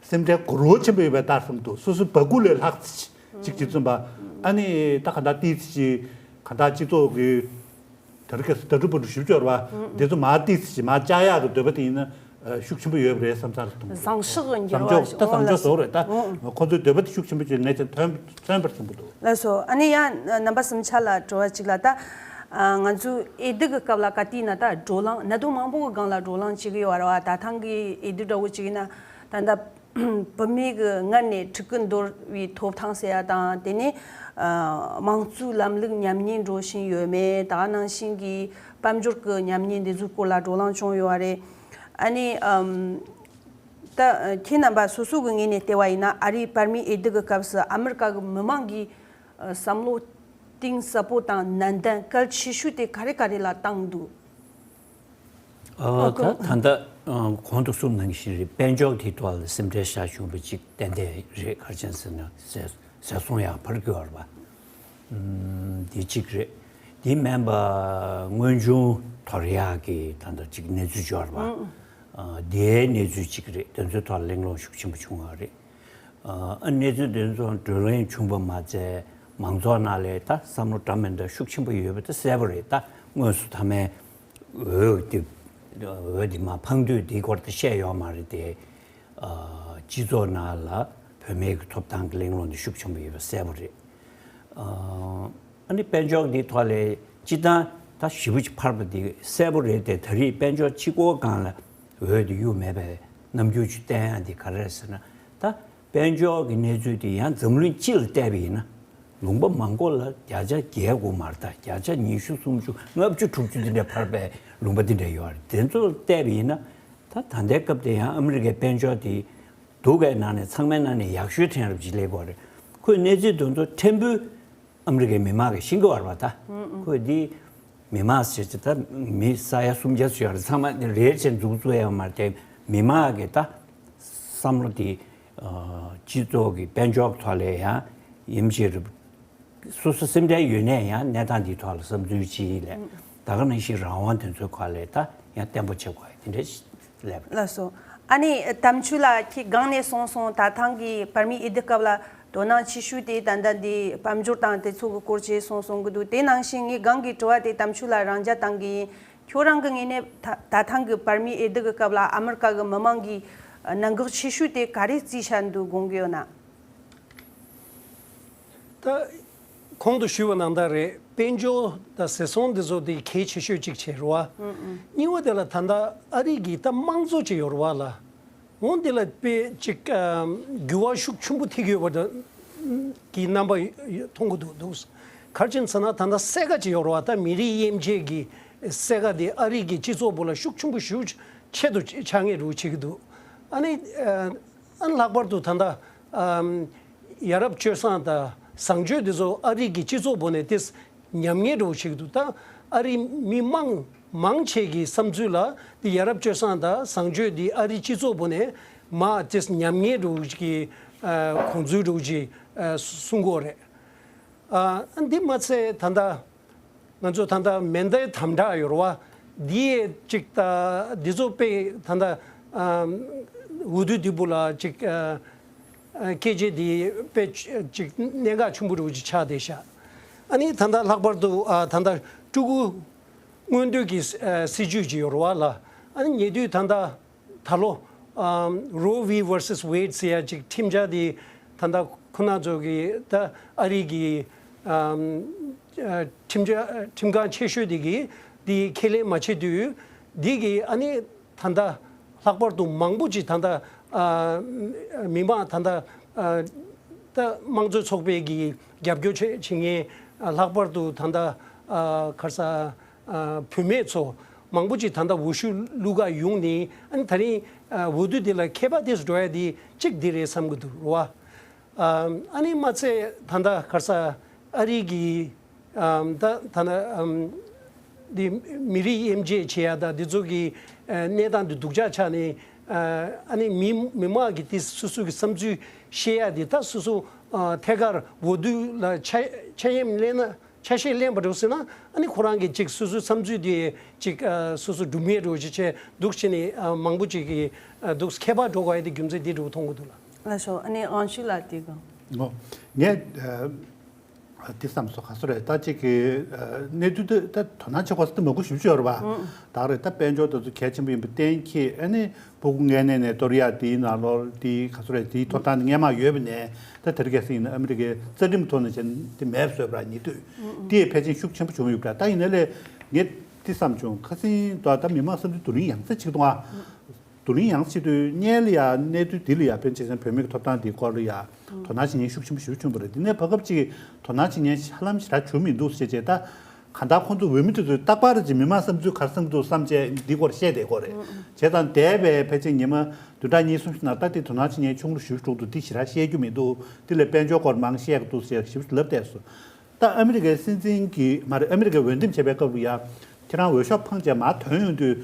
སེམས་ཁྲལ་གོ་རོ་ཆེན་པོ་ཡོད་པའི་ལྟར་བསམ་འདུག་སོ་སོའི་སྦ་ཁུག་ལས་ལྷག་ཙམ་ཅིག་ཅིག་བརྩོན་པ། ཨ་ནི་ད་ག་འདྲ་ཏིས་ཅིག་ག་འདྲ་སྤྱི་ཚོགས་ཀྱི་དེ་རིང་ཁ་སང་ད་དྲུག་པ་དྲུག་ཞིབ་སྦྱོར་བ་འདི་ཚོ་མར་ཏིས་ཅིག་མར་བཅག་ཡག་གི་འདོད་པ་དེ་ཡིན་ན་ཤུགས་ཆེན་པོ་ཡོད་པ་རེད་བསམ་ཚར་འདུག་བཟང་ཕྱོགས་ཀྱི་འགྱུར་བ་བཟང་ཕྱོགས་ད་བཟང་ཕྱོགས་བཟོ་རེད་ད། ཁོང་ཚོའི་འདོད་པ་དེ་ཤུགས་ཆེན་པོ་ཅིག་ངས་ཀྱང་ཐོན་ཐོན་པར་བསམ་གྱི་འདུག་ལགས་སོ། ཨ་ནི་ཡང་རྣམ་པ་གསུམ་ཆ་ལ་དྲི་བ་གཅིག་ལ་ད། ང་ཚོའི་འོས་བསྡུ་གི་སྐབས་ལ་ག་དུས་ན་ད་བགྲོ་གླེང་གནད་དོན་མང་པོ་གི་སྒང་ལ་བགྲོ་གླེང་བྱེད་ཀྱི་ཡོད་རེད་བ། ད་ཐེངས་ཀྱི་འོས་བསྡུ་འདྲ་བོ་བྱེད་ཀྱི་ན་ད་ལྟ་བུད་མེད་ཀྱི་སྔར་ནས་ཕྲུ་གུ་འདོར་བའི་ཐོབ་ཐང་ཟེར་ཡ་དང་དེ་ནས་དམངས་གཙོའི་ལམ་ལུགས་ཉམས་ཉེས་འགྲོ་བཞིན་ཡོད་མེད། ད་ནང་བཞིན་གྱི་དཔལ་འབྱོར་གྱི་ཉམས་ཉེས་འདི་ཚོའི་སྐོར་ལ་བགྲོ་གླེང་བྱུང་ཡོད་རེད། ཨ་ནི་ད་ཁྱེད་རྣམ་པ་སོ་སོ་གི་ངོས་ནས་བལྟས་པ་ཡིན་ན་ཨ་རིའི་བར་མའི་འོས་བསྡུ་གི་སྐབས་སུ་ཨ་མི་རི་ཀ་གི་མི་མང་གི་བསམ་བློ་གཏིང་ཟབ་པོ་དང་ནན་ཏན་གལ་ཆེ་ཤོས་དེ་ག་རེ་ག་རེ་ལ་བཏང་འདུག་ཨ་ད་ད་ལྟ་ཨ་གོང་དུ་གསུངས་ནང་བཞིན་རེད། དཔལ་འབྱོར་དེའི་ཐོག་ལ་སེམས་ཁྲལ་བཞག་བྱུང་བ་ཅིག་ཏན་ཏན་རེད། ག་རེ་བྱས་ཟེར་ན་ཟད་ཟད་སོང་ཡག་ཕར་གྱུར་བ་འདི་གཅིག་རེད། དེ་མིན་པ་དངོས་བྱུང་དོར་ཡག་གི་ད་ལྟ་ཅིག་གནས་ཚུལ་འབྱོར་བ་ཨ་དེའི་གནས་ཚུལ་གཅིག་རེད། དེ་ཚོའི་ཐོག་གླེང་སློང་ཤུགས་ཆེན་པོ་བྱུང་བ་རེད། ཨ་གནས་ཚུལ་དེ་ཚོ་བགྲོ་གླེང་བྱུང་བ་མ་ཚད་མང་ཚོགས་ནང་ལ་ད་བསམ་བློ་འདྲ་མི་འདྲ་ཤུགས་ཆེན་པོ་ཡོད་པ་དེ་གསལ་པོ་རེད། ད་དངོས་སུ་མཐའ་མའི་འོས་དེ་འོས་དེ་མར་འཕངས་དུས་དེའི་སྐོར་དེ་བཤད་ཡོད་མ་རེད་དེ། ཨ་སྤྱི་ཚོགས་ནང་ལ་བུད་མེད་ཀྱི་ཐོབ་ཐང་གི་གླེང་སློང་དེ་ཤུགས་ཆེན་པོ་ཡོད་པ་གསལ་པོ་རེད། ཨ་ཨ་ནི་དཔལ་འབྱོར་འདིའི་ཐོག་ལ་སྤྱི་བཏང་ད་ཞེ་པོ་ཅིག་འཕར་བ་དེ་གསལ་པོ་རེད་དེ། ད་རེས་དཔལ་འབྱོར་གཅིག་པོའི་སྒང་ལ་འོས་དེ་གཡུག་མེད་པའི་རྣམ་འགྱུར་ཅིག་བསྟན་ཡག་དེ་ག་རེ་རེད་ཟེར་ན། ད་དཔལ་འབྱོར་གྱི་གནས་ཚུལ་དེ་ཡང་འཛམ་གླིང་སྤྱི་ལ་བལྟས་པ་ཡིན་ན་ལུང་པ་མང་པོ་ལ་བརྒྱ་ཆ་བརྒྱད་དགུ་མ་རེད། ད་བརྒྱ་ཆ་ཉི་ཤུ་སུམ་ཅུ་ལྔ་བཅུ་དྲུག་ཅུ་དེ་འདྲ་འཕར་བའི་ལུང་པ་དེ་འདྲ་ཡོད་རེད། དེ་ཚོ་བལྟས་པ་ཡིན་ན་ད་ད་ལྟའི་སྐབས་དེ་ཡང་ཨ་མི་རི་ཀའི་དཔལ་འབྱོར་དེ་སྡུག་པའི་ནང་ནས་ཚང་མའི་ནང་ནས་ཡག་ཤོས་ཐོན་རབས་ཅིག་སླེབས་ཡོད་རེད། ཁོས་གནས་ཚུལ་དེ་ཚོ་ཕྲན་བུ་ཨ་མི་རི་ཀའི་མི་མང་གིས་ཤེས་ཀྱི་ཡོད་རེད་པ། ད་ཁོས་འདི་མི་མང་ཟེར་ཅིག་ད་མི་ས་ཡ་སུམ་བརྒྱ་ཙམ་ཡོད་རེད། ཚང་མ་རེད་ཅེས་འཛུགས་བཙུགས་ཡོད་མ་རེད་དེ། མི་མང་གི་ད་བསམ་བློ་དེ་ཨ་སྤྱི་ཚོགས་ཀྱི་དཔལ་འབྱོར་ཐོག་ལ་ཡང་ཡིན་གཅིག་རེད། སོ་སོ་སེམས་ཁྲལ་ཡོད་ནའི་ཡང་གནས་སྟངས་འདིའི་ཐོག་ལ་བསམ་ཚུལ་ཅིག་ལས་ད་ག་ནང་བཞིན་རང་དབང་དེ་ཚོའི་སྐོར་ལ་ད་ཡང་བརྟན་པོ་བྱེད་དགོས་དེ་འདྲ་ཞིག་ལབ། ལགས་སོ། ཨ་ནི་དམ་ཆོས་ལགས་ཁྱེད་སྒང་ནས་གསུངས་སོང་། ད་ཐེངས་ཀྱི་བར་མའི་འོས་བསྡུ་སྐབས་ལ་དོ་སྣང་ཆེ་ཤོས་དེ་ད་ལྟ་འདི་དཔལ་འབྱོར་དང་དེ་ཚོ་གི་སྐོར་བྱས་གསུངས་གསུང་གི་འདུག་དེ་ནང་བཞིན་ངས་སྒང་གི་དྲི་བ་དེ་དམ་ཆོས་ལགས་རང་འཇགས་བཏང་གི་ཡིན། ཁྱོད་རང་གི་ངོས་ནས་ད་ད་ཐེངས་ཀྱི་བར་མའི་འོས་བསྡུ་གི་སྐབས་ལ་ཨ་མི་རི་ཀ་གི་མི་མང་གིས་གནད་འགག་ཆེ་ཤོས་དེ་ག་རེ་བརྩིས་བཞག་འདུག་དགོངས་ཀྱི་ཡོད་ན། ད་གོང་དུ་ཞུས་པ་ནང་ལྟར་རེད། དཔལ་འབྱོར་དང་ཟད་སོང་འདི་ཚོ་དེ་གལ་ཆེ་ཤོས་གཅིག་བྱས་རེད་བ། གཉིས་པ་དེ་ལ་ད་ལྟ་ཨ་རི་གི་ད་དམངས་གཙོ་ཅིག་ཡོད་རེད་བ་ལ། འོ་འདི་ལ་དཔེ་ཅིག་ཨ་འགྱུར་བ་ཤུགས་ཆེན་པོ་ཐེབས་ཡོད་པ་འདྲ་གི་རྣམ་པ་མཐོང་གི་འདུག་འདུག་ག་རེ་བྱས་ན་ད་ལྟ་སེ་ག་ཅིག་ཡོད་རེད་བ། ད་མི་རིགས་དབྱེ་འབྱེད་ཀྱི་སེ་ག་དེ་ཨ་རི་གི་སྤྱི་ཚོགས་པོ་ལ་ཤུགས་ཆེན་པོ་ཞེ་པོ་ཆེད་དུ་ཆགས་ངེས་རེད་བ་བྱེད་ཀྱི་འདུག་ཨ་ནི་ཨ། ཨ་ལྷག་པར་དུ་ད་ལྟ་ཨམ་ཡ་རབས་སྤྱོད་བཟང་དང་བཟང་སྤྱོད་འདི་ཚོ་ཨ་རི་གི་སྤྱི་ཚོགས་པོ་ནས་ཏེས་ཉམས་ཉེས་འགྲོ་བཞིན་འདུག་ད་ཨ་རི་མི་མང་མང་ཆེ་གི་བསམ་ཚུལ་ལ་འདི་ཡ་རབས་སྤྱོད་བཟང་དང་བཟང་སྤྱོད་འདི་ཨ་རི་སྤྱི་ཚོགས་པོ་ནས་མ་ཏེས་ཉམས་ཉེས་འགྲོ་གི་ཨ་གོང་ཚུལ་འགྲོ་གི་ཨ་གསུང་གི་ཡོད་རེད། ཨ་འདི་མ་ཚད་ད་ལྟ། ང་ཚོ་ད་ལྟ་མེ་མདའི་དམ་དྲག་ཡོད་རེད་བ། འདི་ཡས་ཅིག་ད་འདི་ཚོ་དཔེ་ད་ལྟ་ཨ་འོས་བསྡུ་འདི་བུ་ལ་ཅིག་ཨ་ཨ་སྐད་ཆ་འདི་དཔེ་ཅིག་གནད་འགག་ཆེན་པོ་རུ་ཅིག་ཆགས་བསྡད་ཤག་ཨ་ནི་ད་ལྟ་ལྷག་པར་དུ་ཨ་ད་ལྟ་ཕྲུ་གུ་མངོན་འདོད་ཀྱི་ཨ་སྲིད་ཇུས་ཅིག་ཡོད་རེད་བ་ལ། ཨ་ནི་ཉེ་དུས་ད་ལྟ་ད་ལོ་ཨམ་Roe v versus Wade ཟེར་ཡ་ཅིག་ཁྲིམས་འཆར་དེ་ད་ལྟ་ཁོ་ན་ཚོ་གི་ད་ཨ་རི་གི་ཨམ་ཨ་ཁྲིམས་འཆར་ཁྲིམས་ཁང་ཆེ་ཤོས་དེ་གི་དེ་ཁས་ལེན་མ་བྱེད་དུས་དེ་གི་ཨ་ནི་ད་ལྟ་ལྷག་པར་དུ་མང་པོ་ཅིག་ད་ལྟ་ཨ་མི་མང་ད་ལྟ་ཨ་ད་དམངས་གཙོའི་ཚོགས་པའི་གི་རྒྱབ་སྐྱོར་བྱེད་བྱེད་མཁན་ལྷག་པར་དུ་ད་ལྟ་ཨ་ག་རེ་ཟ། ཨ་བུད་མེད་ཚོ་མང་པོ་ཅིག་ད་ལྟ་འོས་ཤོག་བླུག་ག་ཡོང་ནས་ཨ་ནི་ད་རིང་ཨ་འོས་བསྡུ་འདི་ལ་ཁྱད་པར་དེ་འགྲོ་ཡ་དེ་གཅིག་འདི་རེད་བསམ་གྱི་འདུག་རེད་བ། ཨ་ཨ་ནི་མ་ཚད་ད་ལྟ་ག་རེ་ཟ་ཨ་རི་གི་ཨ་ད་ད་ལྟ་ཨམ་འདི་མི་རིགས་དབྱེ་འབྱེད་བྱེད་ཡ་ད་འདི་ཚོ་གི་ཨ་གནས་སྟངས་འདི་སྡུག་ཅག་ཆགས་ནས་ཨ་ཨ་ནི་མི་མི་མང་གི་དེ་སོ་སོ་གི་བསམ་ཚུལ་བཤད་ཡ་དེ་ད་སོ་སོ་ཨ་ཐད་ཀར་འོས་བསྡུ་ལ་ཆ་ཆ་མཉམ་སླེབས་ན། ཆ་ཤས་ལེན་པ་འགྲོ་ཟེར་ན། ཨ་ནི་ཁོ་རང་གི་ཅིག་སོ་སོའི་བསམ་ཚུལ་དེ་ཅིག་ཨ་སོ་སོ་སྒྲུབ་མེད་འགྲོ་ཅིག་ཆེ་འདུག་བྱས་ནས། ཨ་མང་པོ་ཅིག་གིས་ཨ་འདུག་ཁྱད་པར་འགྲོ་དགོས་ཡ་དེ་རྒྱུ་མཚན་དེ་འགྲོ་མཐོང་གི་འདུག་ལ། ལགས་སོ། ཨ་ནི་དབང་ཕྱུག་ལགས་དེ་ག་ངོ་། ངས་ཨ་འདི་བསམ་སོང་། ག་སོ་རེད། ད་ཅིག་གི་ཨ་གནས་ཚུལ་དེ་ད་དོ་སྣང་བྱེད་དགོས་ས་དེ་མང་པོ་ཞེ་པོ་ཅིག་ཡོད་རེད་པ། ད་རེད། ད་དཔལ་འབྱོར་དེ་ཚོ་གལ་ཆེན་པོ་ཡིན་པ་གཏན་འཁེལ། ཨ་ནི་སྤུ་གུ་མངལ་གནས་ནས་གཏོར་ཡག་དེའི་ནང་ལོགས་དེའི་ག་སོ་རེད། དེའི་ཐོབ་ཐང་དེ་སྔོན་མ་ཡོད་པ་ནས། ད་དེ་རིང་ཁ་སང་ཡིན་ན་ཨ་མི་རི་ཀའི་རྩ་ཁྲིམས་ཐོག་ནས་བྱས་ན་དེ་མེད་པ་བཟོས་པ་ར། ཉེ་དུས་དེ་ཕལ་ཆེར་ཤུགས་ཆེན་པོ་བྱུང་ཡོད་པ་ར། ད་ཡིན་ན་ལས་ངས་དེ་བསམ་བྱུང་། ཁ་སང་དུ་ད་མི་མང་བསམ་ཚུལ་བསྡུ་ལེན་ཡང་སེ་བྱེད་ཀྱི་འདུག་ཨ། བསྡུ་ལེན་ཡང་སེ་བྱེད་དུས་སྔོན་ལ་ཡ་གནས་ཚུལ་འདི་ལ་ཡ་ཕན་ཆད་ཙང་བུད་མེད་ཀྱི་ཐོབ་ཐང་འདིའི་སྐོར་ལ་ཡ་དོ་སྣང་བྱེད་མཁན་ཤུགས་ཆེན་པོ་ཞེ་པོ་བྱུང་བ་རེད། དེ་ནས་བར་སྐབས་ཅིག་དོ་སྣང་བྱེད་མཁན་ཧ་ལམ་ཞེ་དྲག་བྱུང་མི་འདུག་ཟེར་བྱས། ད་གང་ལྟར་ཁོང་ཚོ་འོས་མི་དེ་ཚོས་རྟག་པར་ཅིག་མི་མང་བསམ་ཚུལ་ག་རེ་བསམ་གྱི་འདུག་བསམ་བྱས་འདི་སྐོར་བཤད་བསྡད་ཀྱི་ཡོད་རེད། བྱས་ཙང་འདས་པའི་ཕལ་ཆེར་ཉི་མ་བདུན་ཕྲག་གཉིས་གསུམ་ཞིག་ནང་ད་དེ་དོ་སྣང་བྱེད་མཁན་ཆུང་རུ་ཞེ་པོ་འགྲོ་འདུག་དེ་ཞེ་དྲག་བཤད་རྒྱུ་མི་འདུག་དེ་ལས་དཔལ་འབྱོར་སྐོར་མང་བཤད་ཀྱི་འདུག་ཟེར་ཞེ་པོ་ལབ་བསྡད་སོང་། ད་ཨ་མི་རི་ཀའི་སྲིད་འཛིན་གྱིས་མ་རེད། ཨ་མི་རི་ཀའི་འོས་འདེམས་བྱེད་པའི་སྐབས་ལ་ཡ་ཁྱེད་རང་འོས་ཤོག་འཕངས་བྱས་མར་ཐོན་ཡོང་དུས་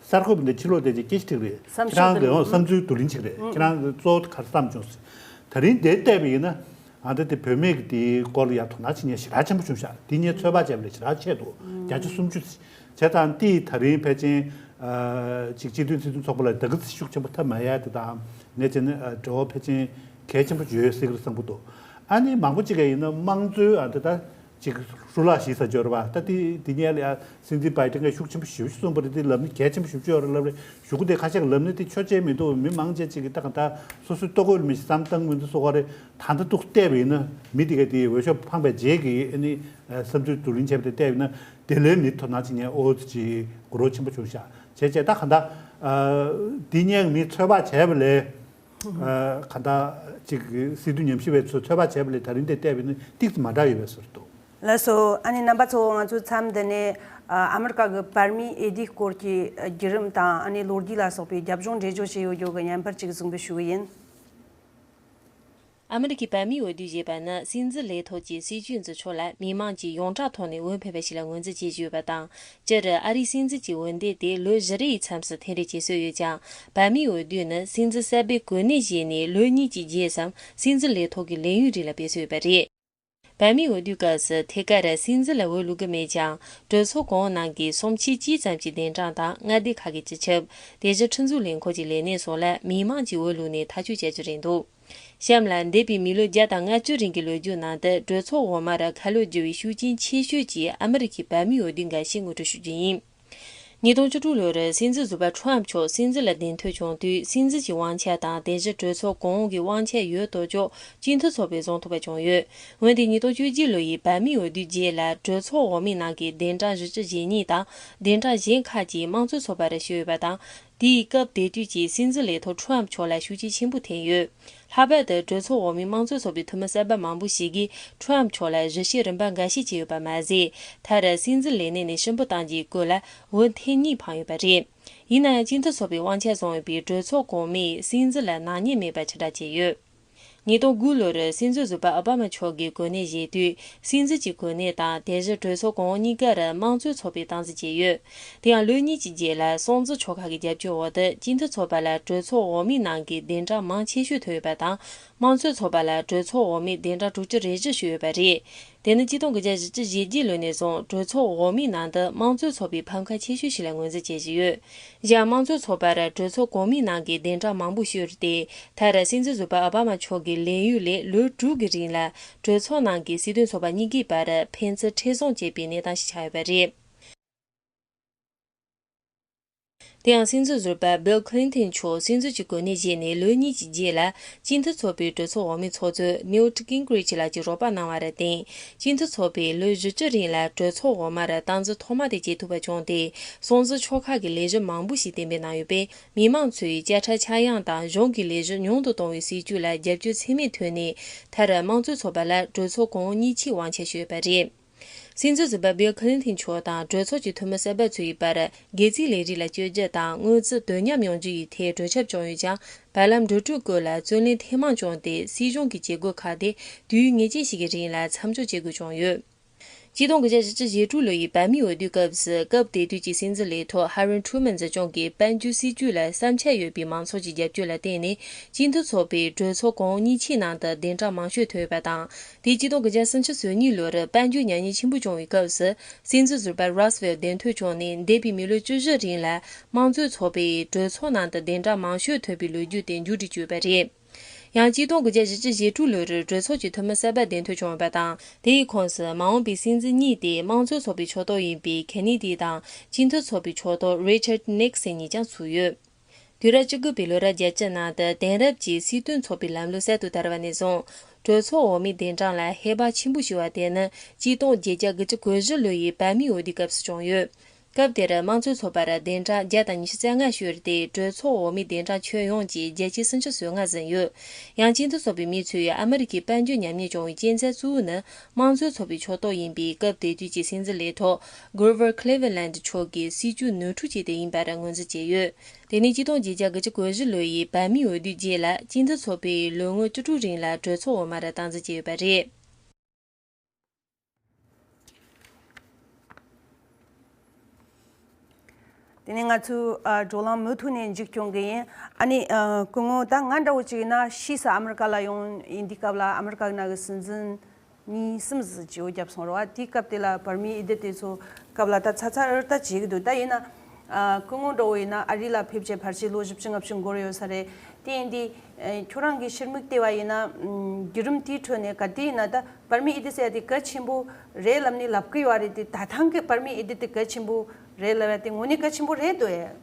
གསར་འགོད་པ་འདི་ཕྱི་ལོགས་བསྡད་བྱས་སྐད་ཆ་དྲིས་པ་རེད། བསམ་ཤེས་ཁྱེད་རང་གི་བསྡུ་ལེན། བསམ་ཚུལ་བསྡུ་ལེན་བྱེད་ཀྱི་རེད། ཁྱེད་རང་གི་གཙོ་བོ་ག་རེ་བསམ་བྱུང་ཟེར། ད་རིང་འདིར་བལྟས་པ་ཡིན་ན། ཨ་ད་དེ་བུད་མེད་ཀྱི་དེའི་སྐོར་ལ་ཡ་དོ་སྣང་བྱེད་མཁན་ཞེ་དྲག་ཆེན་པོ་བྱུང་ཤག་དེ་ངས་ཚོད་དཔག་བྱས་པ་ལས་ཞེ་དྲག་ཆེ་འདུག་བརྒྱ་ཆ་སུམ་ཅུ་བྱས་ཙང་དེ་ད་རིང་ཕལ་ཆེར་ཨ་ཅིག་སྤྱི་མཐུན་སྲིད་དོན་ཚོགས་པ་ལ་ད་གི་ཤུགས་ཆེན་པོ་ཐེབས་མ་ཡ་དེ་དང་། ངས་བྱས་ན་ཨ་འབྲེལ་བ་ཕལ་ཆེར་གལ་ཆེན་པོ་ཡོད་སྲིད་ཀྱི་རེད་བསམ་གྱི་འདུག་ཨ་ནི་མང་པོ་ཅིག་ག་ཡིན་ན་དམངས་གཙོའི་ཨ་ད་ད་ཅིག་རུ་ལག་ཞིག་ཟ་འབྱོར་བ། ད་དེ་དེ་ཉལ་ཡ་སྲིད་འཛིན་བྷའི་ཏིན་གྱིས་ཤུགས་ཆེན་པོ་ཞེ་པོ་ཅིག་གསུངས་པ་རེད། དེ་ལབ་ནི་གལ་ཆེན་པོ་ཞེ་པོ་ཅིག་ཡོད་རེད་ལབ་རེད། གཞུག་གུ་དེ་ཁ་ཤས་ཀྱིས་ལབ་ནི་དེ་ཆོག་ཆེ་མི་འདུག་མི་མང་ཆེ་ཅིག་གིས་ད་གང་ལྟར་སོ་སོའི་ལྟོ་གོས་ལ་མི་ཞིག་བསམ་བཏང་མི་འདུག་སོ་ག་རེད། ད་ལྟ་འདུག་བལྟས་པ་ཡིན་ན་མི་དེ་ག་དེ་འོས་ཤོག་འཕངས་པའི་རྗེས་ཀྱི་ཨ་ནི་བསམ་ཚུལ་བསྡུ་ལེན་བྱས་པ་དེ་བལྟས་པ་ཡིན་ན། དེ་ལས་མི་དོ་སྣང་བྱེད་མཁན་ཨོ་ཙི་ཅིག་གུ་རོ་ཆེན་པོ་བྱུང་ཤག་བྱས་བྱས་ད་གང་ལྟར་ཨ་དེ་སྔོན་མི་ཚོད་དཔག་བྱས་པ་ལས། ཨ་གང་ལྟར་ཅིག་སྲིད་དོན་ཉམས་ཞིབ་པ་ཚོས་ཚོད་དཔག་བྱས་པ་ལས་ད་རིང་དེ་བལྟས་པ་ཡིན་ན་ཏོག་ཙམ་མ་འདྲ་ཡོད་པའི་བཟོ་འདུག་ལགས་སོ། ཨ་ནི་རྣམ་པ་ཚོ། ང་ཚོའི་མཚམས་འདི་ནས་ཨ་ཨ་མི་རི་ཀ་གི་བར་མིའི་འོས་བསྡུའི་སྐོར་གྱི་བརྒྱུད་རིམ་དང་། ཨ་ནི་ལོ་རྒྱུས་ལ་སོགས་པའི་རྒྱབ་ལྗོངས་འགྲེལ་བརྗོད་བྱས་ཡོད་རྒྱུ་གི་བརྙན་པར་ཅིག་གཟིགས་འབུལ་ཞུ་གི་ཡིན། ཨ་མི་རི་ཀའི་བར་མིའི་འོས་བསྡུ་ཞེས་པ་ནི་སྲིད་འཛིན་ལས་ཐོག་གི་སྲིད་བྱུས་འཛིན་ཕྱོགས་ལ་མི་མང་གིས་ཡོངས་གྲགས་ཐོག་ནས་འོས་འཕེན་པ་ཞིག་ལ་ངོས་འཛིན་བྱེད་ཀྱི་ཡོད་པ་དང་། སྤྱིར་ཨ་རིའི་སྲིད་འཛིན་གྱི་འོས་འདེམས་དེ་ལོ་བཞི་རེའི་མཚམས་སུ་ཐེངས་རེ་བྱེད་སྲོལ་ཡོད་ཀྱང་། བར་མིའི་འོས་བསྡུ་ནི་སྲིད་འཛིན་གསར་པས་གོ་གནས་བཞེས་ནས་ལོ་གཉིས་ཀྱི་རྗེས་སམ་སྲིད་འཛིན་ལས་ཐོག་གི་ལས་ཡུན་རིང་ལ་སྤེལ་སྲོལ་ཡོད་པ་རེད། བར་མིའི་འོས་བསྡུའི་སྐབས་སུ་ཐད་ཀར་སྲིད་འཛིན་ལ་འོས་བླུག་གི་མེད་ཀྱང་། གྲོས་ཚོགས་གོང་འོག་ནང་གི་གསུམ་ཆའི་གཅིག་ཙམ་གྱི་གདན་གྲངས་དང་། མངའ་སྡེ་ཁག་གི་སྤྱི་ཁྱབ། དེ་བཞིན་ཁྲིམས་བཟོ་ལས་ཁུངས་ཀྱི་ལས་སྣེ་སོགས་ལ་མི་མང་གིས་འོས་བླུགས་ནས་ཐག་གཅོད་བྱ་རྒྱུ་རེད་འདུག་གཤམ་ལ་འདས་པའི་མི་ལོ་བརྒྱ་དང་ལྔ་བཅུ་རིང་གི་ལོ་རྒྱུས་ནང་དུ་གྲོས་ཚོགས་འོག་མར་ཁ་ལོ་བསྒྱུར་བའི་ཤུགས་རྐྱེན་ཆེ་ཤོས་ཀྱི་ཨ་མི་རི་ཀའི་བར་མིའི་འོས་བསྡུའི་འགའ་ཞིག་ངོ་སྤྲོད་ཞུ་རྒྱུ་ཡིན། ཉིས་སྟོང་བཅུ་དྲུག་ལོར་སྲིད་འཛིན་ཟུར་པ་ཁྲོམ་མཆོག་སྲིད་འཛིན་ལ་གདན་འཐོན་བྱུང་དུས། སྲིད་འཛིན་གྱི་དབང་ཆ་དང་། དེ་བཞིན་གྲོས་ཚོགས་གོང་འོག་གི་དབང་ཆ་ཡོད་དོ་ཅོག་སྤྱི་འཐུས་ཚོགས་པས་བཟུང་ཐུབ་པ་བྱུང་ཡོད། འོན་ཏེ་ཉིས་སྟོང་བཅུ་གཅིག་ལོ་ཡི་བར་མིའི་འོས་བསྡུའི་རྗེས་ལ་གྲོས་ཚོགས་འོག་མའི་ནང་གི་གདན་གྲངས་བཞི་བཅུ་ཞེ་གཉིས་དང་། གདན་གྲངས་གཞན་ཁག་ཅིག་དམངས་གཙོའི་ཚོགས་པར་བཞག་ཡོད་པ་དང་། དེའི་སྐབས་དེ་དུས་ཀྱི་སྲིད་འཛིན་ལས་ཐོག་ཁྲོམ་མཆོག་ལ་ཤུགས་རྐྱེན་ཆེན་པོ་ཐེབས་ཡོད། ལྷག་པར་དུ་གྲོས་ཚོགས་འོག་མའི་དམངས་གཙོའི་ཚོགས་པའི་འཐུས་མི་གསར་པ་མང་པོ་ཞིག་གིས་ཁྲོམ་མཆོག་ལ་ཞུ་བཤད་རིམ་པ་འགའ་ཤས་བྱས་ཡོད་པ་མ་ཟད། མཐར་སྲིད་འཛིན་ལས་གནས་ནས་ཕྱིར་འབུད་གཏང་རྒྱུའི་སྐོར་ལ་འོས་ཐེངས་གཉིས་འཕངས་ཡོད་པ་རེད། ཡིན་ན་ཡང་། སྤྱི་འཐུས་ཚོགས་པའི་དབང་ཆ་བཟུང་ཡོད་པའི་གྲོས་ཚོགས་གོང་མས་སྲིད་འཛིན་ལ་ནག་ཉེས་མེད་པ་ཕྱིར་བསྒྲགས་བྱས་ཡོད། ཉིས་སྟོང་དགུ་ལོར་སྲིད་འཛིན་ཟུར་པ་ཨོ་བྷ་མ་མཆོག་གིས་གོ་གནས་བཞེས་དུས། སྲིད་འཛིན་གྱི་གོ་གནས་དང་། དེ་བཞིན་གྲོས་ཚོགས་གོང་འོག་གཉིས་ཀར་དམངས་གཙོའི་ཚོགས་པས་སྟངས་འཛིན་བྱས་ཡོད། དེ་ཡང་ལོ་གཉིས་ཀྱི་རྗེས་ལ་སྲོང་བཙན་ཆོལ་ཁ་གི་རྒྱབ་སྐྱོར་འོག་ཏུ་སྤྱི་འཐུས་ཚོགས་པ་ལ་གྲོས་ཚོགས་འོག་མའི་ནང་གི་གདན་གྲངས་མང་ཆེ་ཤོས་ཐོབ་ཡོད་པ་དང་། དམངས་གཙོའི་ཚོགས་པ་ལ་གྲོས་ཚོགས་འོག་མའི་གདན་གྲངས་དྲུག་ཅུ་རེ་བཞི་ཞིག་ཡོད་པ་རེད། དེ་ནི་ཆིག་སྟོང་དགུ་བརྒྱ་བཞི་བཅུ་ཞེ་བརྒྱད་ལོ་ནས་བཟུང་གྲོས་ཚོགས་འོག་མའི་ནང་དུ་དམངས་གཙོའི་ཚོགས་པའི་ཕམ་ཁ་ཆེ་ཤོས་ཤིག་ལ་ངོས་འཛིན་བྱེད་བཞིན་ཡོད། གཞན་དམངས་གཙོའི་ཚོགས་པར་གྲོས་ཚོགས་གོང་མའི་ནང་གི་གདན་གྲངས་མང་པོ་ཞིག་ཡོད་དེ། མཐར་སྲིད་འཛིན་ཟུར་པ་ཨོ་བྷ་མ་མཆོག་གི་ལས་ཡུན་ལས་ལོ་དྲུག་གི་རིང་ལ་གྲོས་ཚོགས་ནང་གི་སྲིད་དོན་ཚོགས་པ་གཉིས་ཀའི་བར་ཕན་ཚུན་འཁྲི་སྲོང་བཅད་པའི་གནས་སྟངས་ཤིག་ཆགས་ཡོད་པ་རེད། དེ་ཡང་། སྲིད་འཛིན་ཟུར་པ་Bill Clinton་མཆོག་སྲིད་འཛིན་གྱི་གོ་གནས་བཞེས་ནས་ལོ་གཉིས་ཀྱི་རྗེས་ལ། སྤྱི་འཐུས་ཚོགས་པའི་གྲོས་ཚོགས་འོག་མའི་ཚོགས་གཙོ་Newt Gingrich་ལགས་ཀྱི་རོགས་པ་གནང་བར་བརྟེན། སྤྱི་འཐུས་ཚོགས་པས་ལོ་བཞི་བཅུ་རིང་ལ་གྲོས་ཚོགས་འོག་མར་སྟངས་འཛིན་ཐོག་མ་དེ་བྱེད་ཐུབ་པ་བྱུང་སྟེ། སྲོང་བཙན་ཆོལ་ཁ་གི་ལས་གཞི་མང་པོ་ཞིག་གཏན་འབེབས་གནང་ཡོད་པས། མི་མང་ཚོས་བཅད་ཁྲ་ཆག་ཡང་དང་། གཞུང་གི་ལས་གཞི་ཉུང་དུ་གཏོང་བའི་སྲིད་ཇུས་ལ་རྒྱབ་སྐྱོར་ཚད་མེད་ཐོན་ནས། མཐར་དམངས་གཙོའི་ཚོགས་པ་ལ་གྲོས་ཚོགས་གོང་འོག་གཉིས་ཆའི་དབང་ཆ་ཞུས་ཡོད་པ་རེད། སྲིད་འཛིན་ཟུར་པ་Bill Clinton་མཆོག་དང་གྲོས་ཚོགས་ཀྱི་འཐུས་མི་གསར་པ་ཚོའི་བར་སྒེར་རྩིས་ལས་རིགས་ལ་བཅོས་སྒྱུར་དང་། དངུལ་རྩིས་དོ་མཉམ་ཡོང་རྒྱུ་ཡི་ཐད་གྲོས་འཆར་བྱུང་ཡོད་ཀྱང་། བར་ལམ་འགྲོ་གྲོན་སྐོར་ལ་རྩོད་གླེང་ཐེངས་མང་བྱུང་སྟེ། སྲིད་གཞུང་གི་བྱེད་སྒོ་ཁག་དེ་དུས་ཡུན་ངེས་ཅན་ཞིག་གི་རིང་ལ་མཚམས་འཇོག་བྱེད་དགོས་བྱུང་ཡོད། གཅིག་སྟོང་དགུ་བརྒྱ་བཞི་བཅུ་ཞེ་དྲུག་ལོ་ཡི་བལ་མིའི་འོས་བསྡུའི་སྐབས་སུ། སྐབས་དེ་དུས་ཀྱི་སྲིད་འཛིན་ལས་ཐོག་ཧ་རི་ཁྲུ་མན་གཙོ་སྐྱོང་གི་དཔལ་འབྱོར་སྲིད་ཇུས་ལ་བསམ་འཆར་ཡོད་པའི་མང་ཚོགས་ཀྱི་རྒྱབ་སྐྱོར་ལ་བརྟེན་ནས། སྤྱི་མཐུན་ཚོགས་པའི་གྲོས་ཚོགས་གོང་འོག་གཉིས་ཆའི་ནང་དུ་གདན་གྲངས་མང་ཤོས་ཐོབ་ཡོད་པ་དང་། དེས་གཅིག་སྟོང་དགུ་བརྒྱ་སུམ་ཅུ་སོ་གཉིས་ལོར་དཔལ་འབྱོར་ཉམས་ཉེས་ཆེན་པོ་བྱུང་བའི་སྐབས་སུ། སྲིད་འཛིན་ཟུར་པ་རཱས་ཝེལ་གདན་ཐོན་བྱུང་ནས། འདས་པའི་མི་ལོ་བཅུ་བཞི་རིང་ལ་དམངས་གཙོའི་ཚོགས་པའི་གྲོས་ཚོགས་ནང་དུ་གདན་གྲངས་མང་ཤོས་ཐོབ་པའི་ལོ་རྒྱུས་དེ་མཇུག་སྒྲིལ་བཅུག་ཡོད་པ་རེད། ཡང་གཅིག་སྟོང་དགུ་བརྒྱ་བཞི་བཅུ་ཞེ་དྲུག་ལོར་གྲོས་ཚོགས་ཀྱི་འཐུས་མི་གསར་པ་གདན་ཐོན་བྱུང་བ་དང་། དེའི་ཁོངས་སུ་མ་འོངས་པའི་སྲིད་འཛིན་གཉིས་ཏེ་དམངས་གཙོའི་ཚོགས་པའི་ཕྱོགས་གཏོགས་ཡིན་པའི་ཁེ་ནེ་ཌི་དང་། སྤྱི་མཐུན་ཚོགས་པའི་ཕྱོགས་གཏོགས་རི་ཆར་ཌི་ནིག་སན་གཉིས་ཀྱང་ཚུད་ཡོད། དུས་རབས་བཅུ་དགུ་པའི་ལོ་རབས་བརྒྱད་ཅུ་ནང་དུ་དེང་རབས་ཀྱི་སྲིད་དོན་ཚོགས་པའི་ལམ་ལུགས་གསར་དུ་དར་བ་ནས་བཟུང་། གྲོས་ཚོགས་འོག་མའི་གདན་གྲངས་ལ་ཧེ་བག་ཆེན་པོ་ཞུགས་པ་དེ་ནི་གཅིག་སྟོང་བརྒྱད་བརྒྱ་དགུ་བཅུ་གོ་བཞི་ལོ་ཡི་བལ་མིའི་འོས་བསྡུའི་སྐབས་སུ་བྱུང་ཡོད། སྐབས་དེར་དམངས་གཙོའི་ཚོགས་པར་གདན་གྲངས་བརྒྱ་དང་ཉི་ཤུ་རྩ་ལྔ་ཤོར་ཏེ། གྲོས་ཚོགས་འོག་མའི་གདན་གྲངས་ཁྱོན་ཡོངས་ཀྱི་བརྒྱ་ཆའི་སུམ་ཅུ་སོ་ལྔ་ཟིན་ཡོད། ཡང་སྤྱི་མཐུན་ཚོགས་པའི་མི་ཚོས་ཨ་མི་རི་ཀའི་དཔལ་འབྱོར་ཉམས་ཉེས་བྱུང་བའི་རྐྱེན་རྩ་གཙོ་བོ་ནི། དམངས་གཙོའི་ཚོགས་པའི་ཕྱོགས་གཏོགས་ཡིན་པའི་སྐབས་དེ་དུས་ཀྱི་སྲིད་འཛིན་ལས་ཐོག་གྷོ་རོ་ཝར་ཁི་ལི་ཝི་ལན་ཌི་མཆོག་གི་སྲིད་ཇུས་ནོར་འཁྲུལ་བྱས་ཏེ་ཡིན་པར་ངོས་འཛིན་བྱས་ཡོད། དེ་ནི་གཅིག་སྟོང་བརྒྱད་བརྒྱ་དགུ་བཅུ་གོ་བཞི་ལོ་ཡི་བལ་མིའི་འོས་བསྡུའི་རྗེས་ལ། སྤྱི་མཐུན་ཚོགས་པས་ལོ་ངོ་བཅུ་དྲུག་རིང་ལ་གྲོས་ཚོགས་འོག་མར་སྟངས་འཛིན་བྱས་ཡོད་པ་རེད། དེ་ནས་ང་ཚོའི་ཨ་བགྲོ་གླེང་མུ་མཐུད་ནས་མཇུག་སྐྱོང་གི་ཡིན། ཨ་ནི་ཨ་སྐུ་ངོ། ད་ང་འདྲ་བོ་ཅིག་ཡིན་ན་ཕྱིས་སུ་ཨ་མི་རི་ཀ་ལ་ཡོང་ཡིན་དུས་སྐབས་ལ། ཨ་མི་རི་ཀ་ནང་གི་སྲིད་འཛིན་གཉིས་གསུམ་ཟིག་བརྗེ་བོ་བརྒྱབ་སོང་རེད་བ། དེའི་སྐབས་དེ་ལ་བར་མིའི་འོས་བསྡུ་དེ་ཚོ་སྐབས་ལ་ད་ཚ་ཚ་འུར་ད་བྱེད་ཀྱི་འདུག་ད་ཡིན་ན་ཨ་སྐུ་ངོ་འདྲ་བོ་ཡིན་ན་ཨ་རི་ལ་ཕེབས་བྱས་ཕལ་ཆེར་ལོ་བཞི་བཅུ་ལྔ་བཅུ་འགོར་ཡོད་ས་རེད། དེ་ཡིན་དུས་ཨ་ཁྱོད་རང་གི་ཕྱིར་མིག་བལྟས་པ་ཡིན་ན། ཨམ་བརྒྱུད་རིམ་དེའི་ཁྲོད་ནས་ག་དུས་ཡིན་ན་ད་བར་མིའི་འོས་བསྡུ་ཟེར་ཡ་དེ་གལ་ཆེན་པོ་རེད་ལབ་ནས་ལབ་ཀྱི་ཡོད་རེད་དེ། ད་ཐེངས་ཀྱི་བར་མིའི་འོས་བསྡུ་དེ་གལ་ཆེན་པོ་རེད་ལབ་ཡ་དེ་དངོས་གནས་གལ་ཆེན་པོ་རེད་འདུག་ཨེ།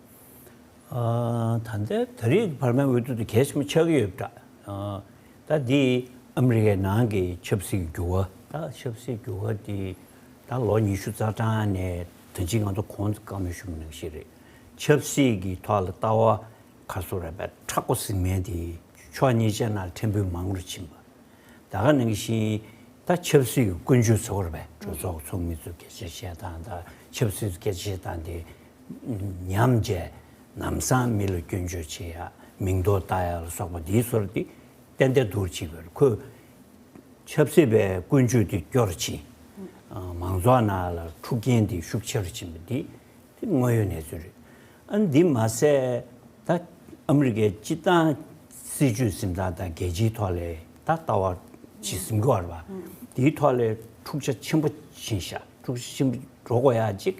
ཨ་ད་ལྟའི་ད་རེས་བར་མའི་འོས་བསྡུ་དེ་གལ་ཆེན་པོ་ཆགས་ཀྱི་ཡོད་པ་འདྲ། ཨ་ད་འདི་ཨ་མི་རི་ཀའི་ནང་གི་ཆབ་སྲིད་ཀྱི་འགྱུར་བ། ད་ཆབ་སྲིད་འགྱུར་བ་དེ་ད་ལོ་ཉི་ཤུ་རྩ་གྲངས་ནས་ད་ཅི་ང་ཚོ་གོང་དུ་བཀའ་མོལ་ཞུ་མི་ནང་བཞིན་རེད། ཆབ་སྲིད་ཀྱི་ཐོག་ལ་ལྟ་བ་ག་ཚོད་རེད་པས། མཁྲེགས་པོ་ཟིང་མེད་དེ་ཕྱོགས་གཉིས་ཆ་ནང་ཕྲན་བུ་མང་རུ་ཕྱིན་པ། ད་ག་ནང་བཞིན་ད་ཆབ་སྲིད་ཀྱི་ཀུན་སྤྱོད་ཚོར་བས། གྲོས་ཚོགས་ཚོགས་མི་ཚོས་སྐད་ཆ་བཤད་སྟངས་དང་། ཆབ་སྲིད་ཀྱི་སྐད་ཆ་བཤད་སྟངས་དེ་ཉམས་བྱས་ལམ་སང་མི་ལ་སྐྱོན་བརྗོད་བྱེད་ཡ། མིང་འདོགས་བཏགས་ཡ་ལ་སོགས་པ་འདིའི་ཚོར་དེ་ཏན་ཏན་འདུག་བྱེད་དགོས། ཁོས་ཆབ་སྲིད་པའི་ཀུན་སྤྱོད་དེ་སྐྱོ་རུ་ཕྱིན། མང་ཚོགས་ནང་ལ་འཁྲུག་རྐྱེན་དེ་ཤུགས་ཆེ་རུ་ཕྱིན་པ་འདི། དེ་དངོས་ཡོད་གནས་ཚུལ་རེད། ཨ་ནི་འདི་མ་ཟད་ད་ཨ་མི་རི་ཀའི་སྤྱི་བཏང་སྲིད་ཇུས་འཛིན་སྟངས་དང་རྒྱལ་སྤྱིའི་ཐོག་ལ་ད་ལྟ་བ་ཇི་ཟིན་གྱི་བར་བ། དེའི་ཐོག་ལ་འཁྲུག་ཆ་ཆེན་པོ་ཕྱིན་ཤག་འཁྲུག་ཆ་ཆེན་པོ་འགྲོ་དགོས་ཡ་གཅིག་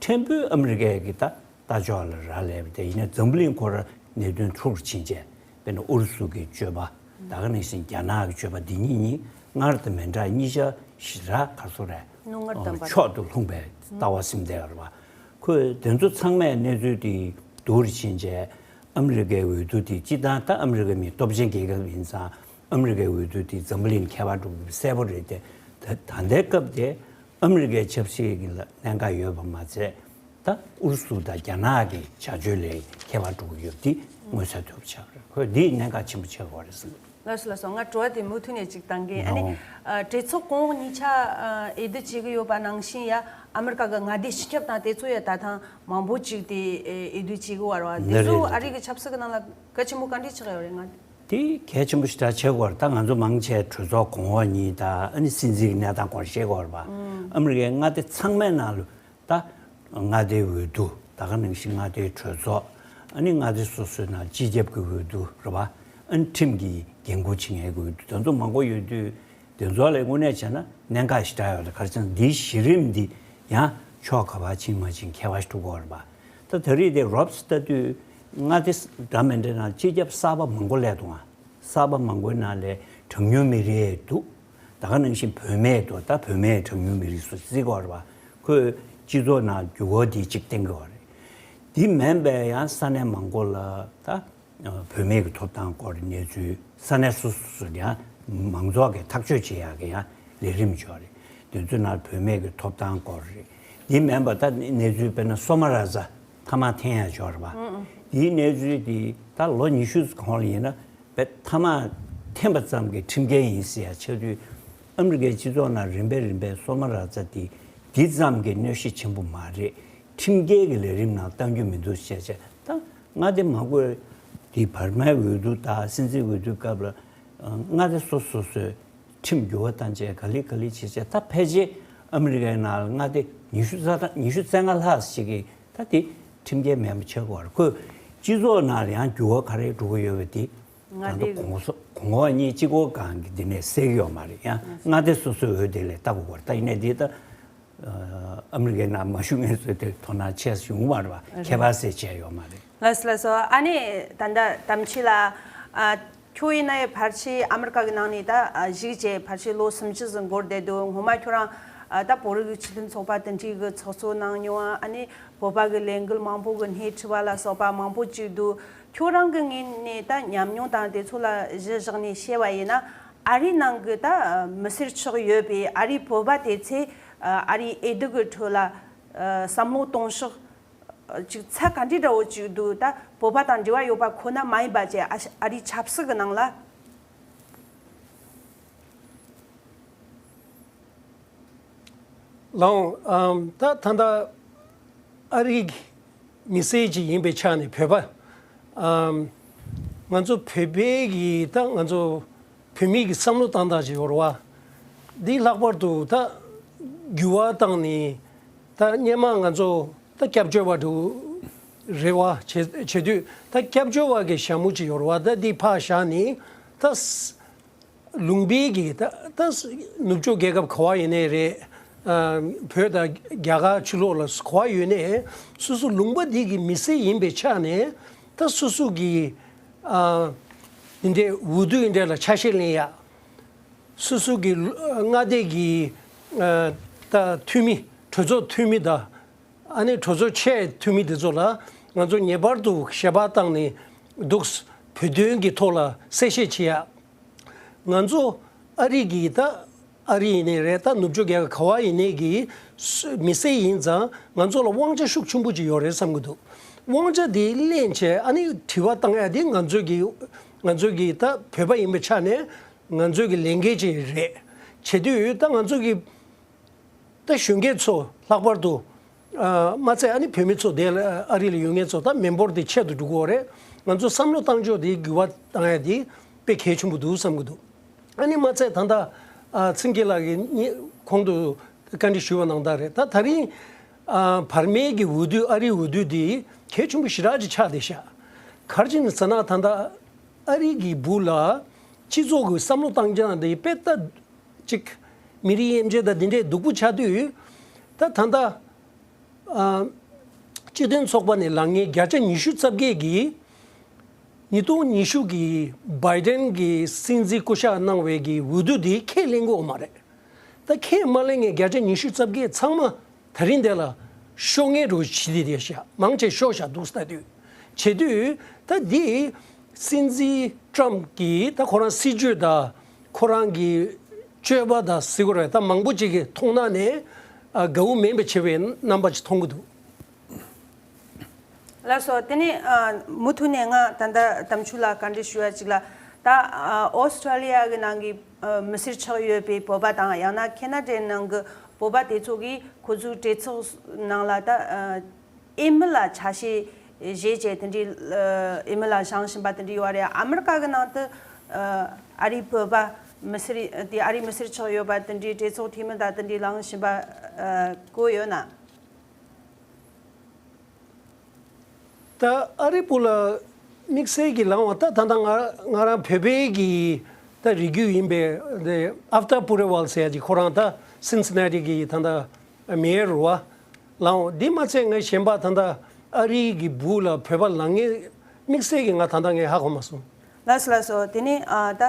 ཕྲན་བུ་ཨ་མི་རི་ཀའི་གི་ད་ལྟ་ཕྱོགས་ལ་རག་ལས་པ་དེ་ཡིན་ན། འཛམ་བུ་གླིང་ཁོ་ར་གནད་དོན་འཁྲུག་རུ་ཕྱིན་བྱས། དཔེར་ན་ཨུ་རུ་སུ་གི་སྤྱོད་པ། ད་ག་ནང་བཞིན་རྒྱ་ནག་གི་སྤྱོད་པ་འདི་གཉིས་གཉིས་སྔར་དང་མི་འདྲ། གཉིས་ཆ་ཞེ་དྲག་ག་ཚོད་རེད། རྣོ་ངར་ལྡན་པ། ཕྱོགས་སུ་ལྷུང་བའི་ལྟ་བ་ཟིན་བསྡད་ཡོད་རེད་བ། ཁོས་དེ་ཚོ་ཚང་མས་གནས་ཚུལ་དེ་སྡུག་རུ་ཕྱིན་བྱས། ཨ་མི་རི་ཀའི་འོས་བསྡུ་དེ་སྤྱི་བཏང་ད་ཨ་མི་རི་ཀ་མི་སྟོབས་ཆེན་རྒྱལ་ཁབ་ཡིན་ཙང་། ཨ་མི་རི་ཀའི་འོས་བསྡུ་དེ་འཛམ་བུ་གླིང་ཁྱད་པར་འགྲོ་གི་གསལ་པོ་རེད་དེ། ད་ད་ལྟའི་སྐབས་དེ་ཨ་མི་རི་ཀའི་ཆབ་སྲིད་ཀྱི་ལ་གནད་འགག་ཡོད་པ་མ་ཚད། ད་ཨུ་རུ་སུ་དང་རྒྱ་ནག་གི་བྱ་སྤྱོད་ལ་ཁྱད་པར་འགྲོ་གི་ཡོད་པ་འདི་མངོན་གསལ་དོད་པོ་ཆགས་རེད། ཁོས་འདི་གནད་འགག་ཆེན་པོ་ཆགས་ཡོད་རེད་ཟེར། ལགས་སོ་ལགས་སོ། ང་དྲི་བ་དེ་མུ་མཐུད་ནས་ཅིག་བཏང་གིན། ཨ་ནི་ཨོ། ཨ་གྲོས་ཚོགས་གོང་འོག་གཉིས་ཆ་ཨ་འོས་བསྡུ་བྱེད་ཀྱི་ཡོད་པ་ནང་བཞིན་ཡ། ཨ་མི་རི་ཀ་གི་མངའ་སྡེ་སྤྱི་ཁྱབ་དང་དེ་ཚོ་ཡ་ད་ཐེངས་མང་པོ་ཅིག་དེ་ཨ་འོས་བསྡུ་བྱེད་ཀྱི་ཡོད་རེད་བ། དེ་ནི་ཚོ་རེད། ཨ་རི་གི་ཆབ་སྲིད་ཀྱི་ནང་ལ་གལ་ཆེན་པོ་ག་འདྲས་ཆགས་ཡོད་རེད། ང་དེ་གལ་ཆེན་པོ་ཞེ་དྲག་ཆགས་ཀྱི་ཡོད་རེད། ད་ང་ཚོ་མང་ཆེ་གྲོས་ཚོགས་གོང་འོག་གཉིས་དང་། ཨ་ནི་སྲིད་འཛིན་གྱི་གནས་སྟངས་སྐོར་བཤད་ཀྱི་ཡོད་རེད་བ། ཨ་མི་རི་ཀའི་མངའ་སྡེ་ཚང་མའི་ནང་ལ་ད་མངའ་སྡེའི་འོས་བསྡུ། ད་ག་ནང་བཞིན་མངའ་སྡེའི་གྲོས་ཚོགས། ཨ་ནི་མངའ་སྡེ་སོ་སོའི་ནང་སྤྱི་ཁྱབ་ཀྱི་འོས་བསྡུ་རེད་བ། ཨ་ནི་ཁྲིམས་ཀྱི་འགན་འཁུར་བྱེད་མཁན་གྱི་འོས་བསྡུ། དེ་ཚོ་མང་པོ་ཡོད་དུས། དེ་ཚོ་ལ་དངོས་གནས་བྱས་ན་གནད་འགག་ཞེ་དྲག་ཡོད་རེད། ག་རེ་ཟེར་ན་འདིའི་གཞི་རིམ་འདི་ཡང་ཕྱོགས་ག་པར་ཕྱིན་མ་ཕྱིན་ཁྱད་པར་ཞིག་འགྲོ་གི་ཡོད་རེད་པ། ད་ད་རེས་དེ་རོབ་ཙམ་ལྟ་དུས་མངའ་སྡེ་འདྲ་མི་འདྲ་ནང་སྤྱི་ཁྱབ་གསར་པ་མང་པོ་སླེབས་འདུག་ཨ། གསར་པ་མང་པོའི་ནང་ལ་གྲངས་ཉུང་མི་རིགས་འདུག་ད་ག་ནང་བཞིན་བུད་མེད་འདུག་ད་བུད་མེད་གྲངས་ཉུང་མི་རིགས་སུ་བརྩི་གི་ཡོད་རེད་པ། ཁོས་སྤྱི་ཚོགས་ནང་འགྱུར་བ་འདི་གཅིག་བསྟན་གྱི་ཡོད་རེད། འདི་མིན་པའི་ཡང་ས་གནས་མང་པོ་ལ་ད་བུད་མེད་ཀྱི་ཐོབ་ཐང་སྐོར་གནས་ཚུལ། ས་གནས་སོ་སོ་སོ་ཡང་མང་ཚོགས་ཀྱིས་ཐག་གཅོད་བྱེད་ཡག་གི་ཡང་ལས་རིམ་ཅིག་ཡོད་རེད། དེ་ཚོའི་ནང་བུད་མེད་ཀྱི་ཐོབ་ཐང་སྐོར་རེད། འདི་མིན་པ་ད་གནས་ཚུལ་དཔེར་ན་སོ་མ་ར་ཛ་ཐ་མག་འཐེན་ཡག་ཅིག་ཡོད་རེད་པ། འདིའི་གནས་ཚུལ་འདི་ད་ལོ་ཉི་ཤུ་གོང་ལ་ཡིན་ན་དཔེ་ཐ་མག་འཐེན་པ་ཙམ་གྱི་ཁྲིམས་འགལ་ཡིན་ཟེར་ཡག་ཆགས་དུས། ཨ་མི་རི་ཀའི་སྤྱི་ཚོགས་ནང་རིམ་པས་རིམ་པས་སོ་མ་ར་ཛ་འདི་འདི་ཙམ་གྱི་གནོད་གཞི་ཆེན་པོ་མ་རེད། ཁྲིམས་འགལ་གྱི་ལས་རིམ་ནང་གཏང་རྒྱུ་མི་འདུག་ཟེར་བྱས། ད་མངའ་སྡེ་མང་པོས་དེ་བར་མའི་འོས་བསྡུ་དང་སྲིད་འཛིན་འོས་བསྡུའི་སྐབས་ལ་མངའ་སྡེ་སོ་སོ་སོས་ཁྲིམས་འགྱུར་བ་བཏང་བྱས་ག་ལེ་ག་ལེ་བྱས་བྱས། ད་ཕལ་ཆེར་ ཨ་མི་རི་ཀའི་ནང་ལ་མངའ་སྡེ་ཉི་ཤུ་རྩ་ཉི་ཤུ་རྩ་ལྔ་ལྷག་ཅིག་གིས་ད་དེ་ཁྲིམས་འགལ་མིན་པ་ཆགས་ཀྱི་ཡོད་རེད། ཁོས་སྤྱི་ཚོགས་ནང་ལ་ཡང་འགྱུར་བ་ག་རེ་འགྲོ་གི་ཡོད་པ་དེ་མངའ་ད་ལྟ་སྡེ་གོང་ས་གོང་འོག་གཉིས་གཅིག་པོ་སྒང་གི་འདི་ནས་སེལ་གྱི་ཡོད་མ་རེད། ཡང་མངའ་སྡེ་སོ་སོའི་འོས་བསྡུ་ལས་ལྟ་དགོས་པ་རེད། ད་ཡིན་ནའི་འདི་ད་ཨ་མི་རི་ཀའི་ནང་མ་བཞུགས་མཁན་ཚོས་དེ་དོ་སྣང་བྱས་བྱུང་མ་རེད་པ། ཁྱད་པར་ཟེར་བྱས་ཡོད་མ་རེད། ལགས་སོ་ལགས་སོ། ཨ་ནི་ད་ལྟ་དམ་ཆོས་ལགས། ཨ། ཁྱོད་ཡིན་ན་ཡང་ཕལ་ཆེར་ཨ་མི་རི་ཀ་གི་ནང་ནས་ད་ཨ་བཞུགས་བྱས་ཕལ་ཆེར་ལོ་སུམ་ཅུ་ཙམ་འགོར་བསྡད་འདུག་སྔོན་མ་ཁྱོད་རང་ཨ་ད་བོད་རིགས་སྤྱི་མཐུན་ཚོགས་པ་དེ་འདྲའི་གི་ཚོགས་གཙོ་གནང་མྱོང་ཨ། ཨ་ནི་བོད་པ་གི་ལས་འགུལ་མང་པོ་གི་སྣེ་ཁྲིད་པ་ལ་སོགས་པ་མང་པོ་བྱས་འདུག་ཁྱོད་རང་གི་ངོས་ནས་ད་ཉམས་མྱོང་དང་དེ་ཚོ་ལ་གཞི་བཞག་ནས་བཤད་པ་ཡིན་ན། ཨ་རིའི་ནང་གི་ད་མི་སེར་ཆགས་ཡོད་པའི་ཨ་རིའི་བོད་པ་དེ་ཚོས་ཨ་རིའི་འོས་བསྡུ་གི་ཁྲོད་ལ་བསམ་བློ་གཏོང་ཕྱོགས་ཅིག་ཚད་ག་འདྲའི་འདྲ་བོ་ཅིག་འདུག་ད་བོད་པ་དང་འབྲེལ་བ་ཡོད་པ་ཁོ་ན་མ་ཡིན་པ་བཅས་ཨ་ཨ་རིའི་ཆབ་སྲིད་ཀྱི་ནང་ལ། ལགས་འོང་། ཨམ། ད་ད་ལྟ་ཨ་རིའི་མི་སེར་ཅིག་ཡིན་པའི་ཆ་ནས་བོད་པ། ཨམ། ང་ཚོ་བོད་པའི་གི་ད་ང་ཚོ་བོད་མི་གི་བསམ་བློ་བཏང་སྟངས་ཅིག་ཡོད་རེད་བ། འདི་ལྷག་པར་དུ་ད་འགྱུར་བ་བཏང་ནས་ད་སྔོན་མ་ང་ཚོ་ད་སྐྱབས་བཅོལ་བ་འདྲ་རེད་བ། བྱེད་བྱེད་དུས་ད་སྐྱབས་བཅོལ་བ་གི་ཞྭ་མོ་ཅིག་ཡོད་རེད་བ། ད་འདི་ཕར་བཞག་ནས་ད་ལུང་པའི་གི་ད་ད་ནུབ་ཕྱོགས་རྒྱལ་ཁབ་ག་བ་ཡིན་ནའི་རེད། ཨ། བོད་དང་རྒྱ་གར་ཕྱི་ལོགས་ལ་ག་བ་ཡོད་ནའི་སོ་སོ་ལུང་པ་འདི་གི་མི་སེར་ཡིན་པའི་ཆ་ནས་ད་སོ་སོ་གི་ཨ། འདི་འདྲའི་འོས་བསྡུ་འདི་འདྲ་ལ་ཆ་ཤས་ལེན་ཡ། སོ་སོ་གི་ལུ་མངའ་སྡེ་གི་ཨ། ད་འཐུས་མི་གྲོས་ཚོགས་འཐུས་མི་དང་ཨ་ནི་གྲོས་ཚོགས་ཆེ་འཐུས་མི་དེ་ཚོ་ལ་ང་ཚོ་ངེས་པར་དུ་ཞལ་པར་བཏང་ནས་འདུག་བོད་དོན་གྱི་ཐོག་ལ་གསལ་བཤད་བྱེད་ཡ། ང་ཚོ་ཨ་རི་གི་ད་ཨ་རི་ཡིན་ནའི་རེད། ད་ནུབ་ཕྱོགས་རྒྱལ་ཁབ་ག་བ་ཡིན་ནའི་གི་སུ་མི་སེར་ཡིན་ཙང་ང་ཚོ་ལ་དབང་ཆ་ཤུགས་ཆེན་པོ་ཅིག་ཡོད་རེད་བསམ་གི་འདུག་དབང་ཆ་དེ་ལེན་བྱས་ཨ་ནི་དྲི་བ་བཏང་ཡ་དེ་ང་ཚོ་གི་ང་ཚོ་གི་ད་བོད་པ་ཡིན་པའི་ཆ་ནས་ང་ཚོ་གི་ལས་འགན་ཅིག་རེད། བྱེད་དུས་ད་ང་ཚོ་གི་ད་གཞོན་སྐྱེས་ཚོ་ལྷག་པར་དུ་ཨ་མ་ཚད་ཨ་ནི་བོད་མི་ཚོ་དེ་ལ་ཨ་རི་ལ་ཡོད་མཁན་ཚོ་ད་མི་འབོར་དེ་ཆེ་རུ་འགྲོ་གི་ཡོད་རེད། ང་ཚོ་བསམ་བློ་བཏང་ཕྱོགས་དེ་འགྱུར་བ་བཏང་ཡ་དེ་དཔེ་གལ་ཆེན་པོ་འདུག་བསམ་གི་འདུག་ཨ་ནི་མ་ཚད་ད་ལྟ་ཨ་ཚེ་རིང་ལགས་ཀྱིས་གོང་དུ་བཀའ་འདྲི་ཞུས་པ་ནང་ལྟར་རེད། ད་ད་རིང་ཨ་བར་མའི་གི་འོས་བསྡུ་ཨ་རིའི་འོས་བསྡུ་དེ་གལ་ཆེན་པོ་ཞེ་དྲག་ཅིག་ཆགས་བསྡད་ཤག་ག་རེ་བྱས་ནས་ཟེར་ན་ད་ལྟ་ཨ་རི་གི་སྦུག་ལ་སྤྱི་ཚོགས་ཀྱི་བསམ་བློ་བཏང་སྟངས་དེ་དཔེ་ལྟ་ཅིག་མི་རིགས་དབྱེ་འབྱེད་དང་འདི་འདྲས་སྡུག་པོ་ཆགས་དུས། ད་ད་ལྟ་ཨ་སྤྱི་མཐུན་ཚོགས་པ་ནས་ལངས་མཁན་བརྒྱ་ཆ་ཉི་ཤུ་རྩ་བརྒྱད་ཀྱིས་ཉིས་སྟོང་ཉི་ཤུ་གི་བྷའི་ཌེན་གྱི་སྲིད་འཛིན་སྐུ་ཞབས་གནང་བའི་གི་འོས་བསྡུ་དེ་ཁས་ལེན་གྱི་ཡོད་མ་རེད། ད་ཁས་མ་ལེན་མཁན་བརྒྱ་ཆ་ཉི་ཤུ་རྩ་བརྒྱད་ཚང་མ་དེ་རིང་འདི་ལ་ཤོར་མཁན་འདྲ་བོ་བྱེད་དེ་བསྡད་ཤག་མང་ཆེ་ཤོར་ཤག་འདུག་ལྟ་དུས། བྱེད་དུས་ད་འདི་སྲིད་འཛིན་ཊམ་གྱིས་ད་ཁོ་རང་སྲིད་ཇུས་དང་ཁོ་རང་གི་སྤྱོད་པ་དང་ཟེར་དགོས་རེད། ད་མང་པོ་ཅིག་གི་མཐོང་སྣང་ནས་ཨ་དགའ་བོ་མིན་པ་བྱེད་པའི་རྣམ་པ་ཅིག་མཐོང་གི་འདུག་ལགས་སོ། དེ་ནས་ཨ་མུ་མཐུད་ནས་ང་ད་ལྟ་དམ་ཆོས་ལ་བཀའ་འདྲི་ཞུ་བ་ཅིག་ལ། ད་ཨ་ཨོ་སི་ཁྲ་ལི་ཡ་གི་ནང་གི་ཨ་མི་སེར་ཆགས་ཡོད་པའི་བོད་པ་དང་ཡང་ན་ཁེ་ན་ཌའི་ནང་གི་བོད་པ་དེ་ཚོ་གིས་ཁོ་ཚོའི་གྲོས་ཚོགས་ནང་ལ་ད་ཨ་འོས་མི་ལ་ཆ་ཤས་བཞེས་བྱས་དེ་འདྲའི་ཨ་འོས་མི་ལ་བཞེངས་བཞིན་པ་དེ་འདྲ་ཡོད་རེད། ཨ་མི་རི་ཀ་གི་ནང་དུ་ཨ་ཨ་རིའི་བོད་པ་མི་སེར་དེ་ཨ་རིའི་མི་སེར་ཆགས་ཡོད་པ་དེ་འདྲའི་གྲོས་ཚོགས་འཐུས་མི་དང་དེ་འདྲའི་ལངས་བཞིན་པ་ཨ་གོ་ཡོད་ན། ད་ཨ་རི་སྦུག་ལ་དམིགས་བསལ་གྱི་ལངས་པ་ད་ད་ལྟ་ང་ང་རང་བོད་པའི་གི་ད་རིགས་རྒྱུད་ཡིན་པའི་དེ་ཨབ་ཏ་པུ་རེ་ཝལ་ཟེར་ཡ་ཅིག་ཁོ་རང་ད་སིན་སི་ན་ཊི་གི་ད་ལྟ་མེ་ཡར་རེད་བ། ལངས་པ་འདི་མ་ཚད་ངས་གཞན་པ་ད་ལྟ་ཨ་རི་གི་སྦུག་ལ་བོད་པ་ལངས་མཁན་དམིགས་བསལ་གྱི་ང་ད་ལྟ་ངས་ཧ་གོ་མ་སོང་། ལགས་སོ་ལགས་སོ། དེ་ནས་ཨ་ད་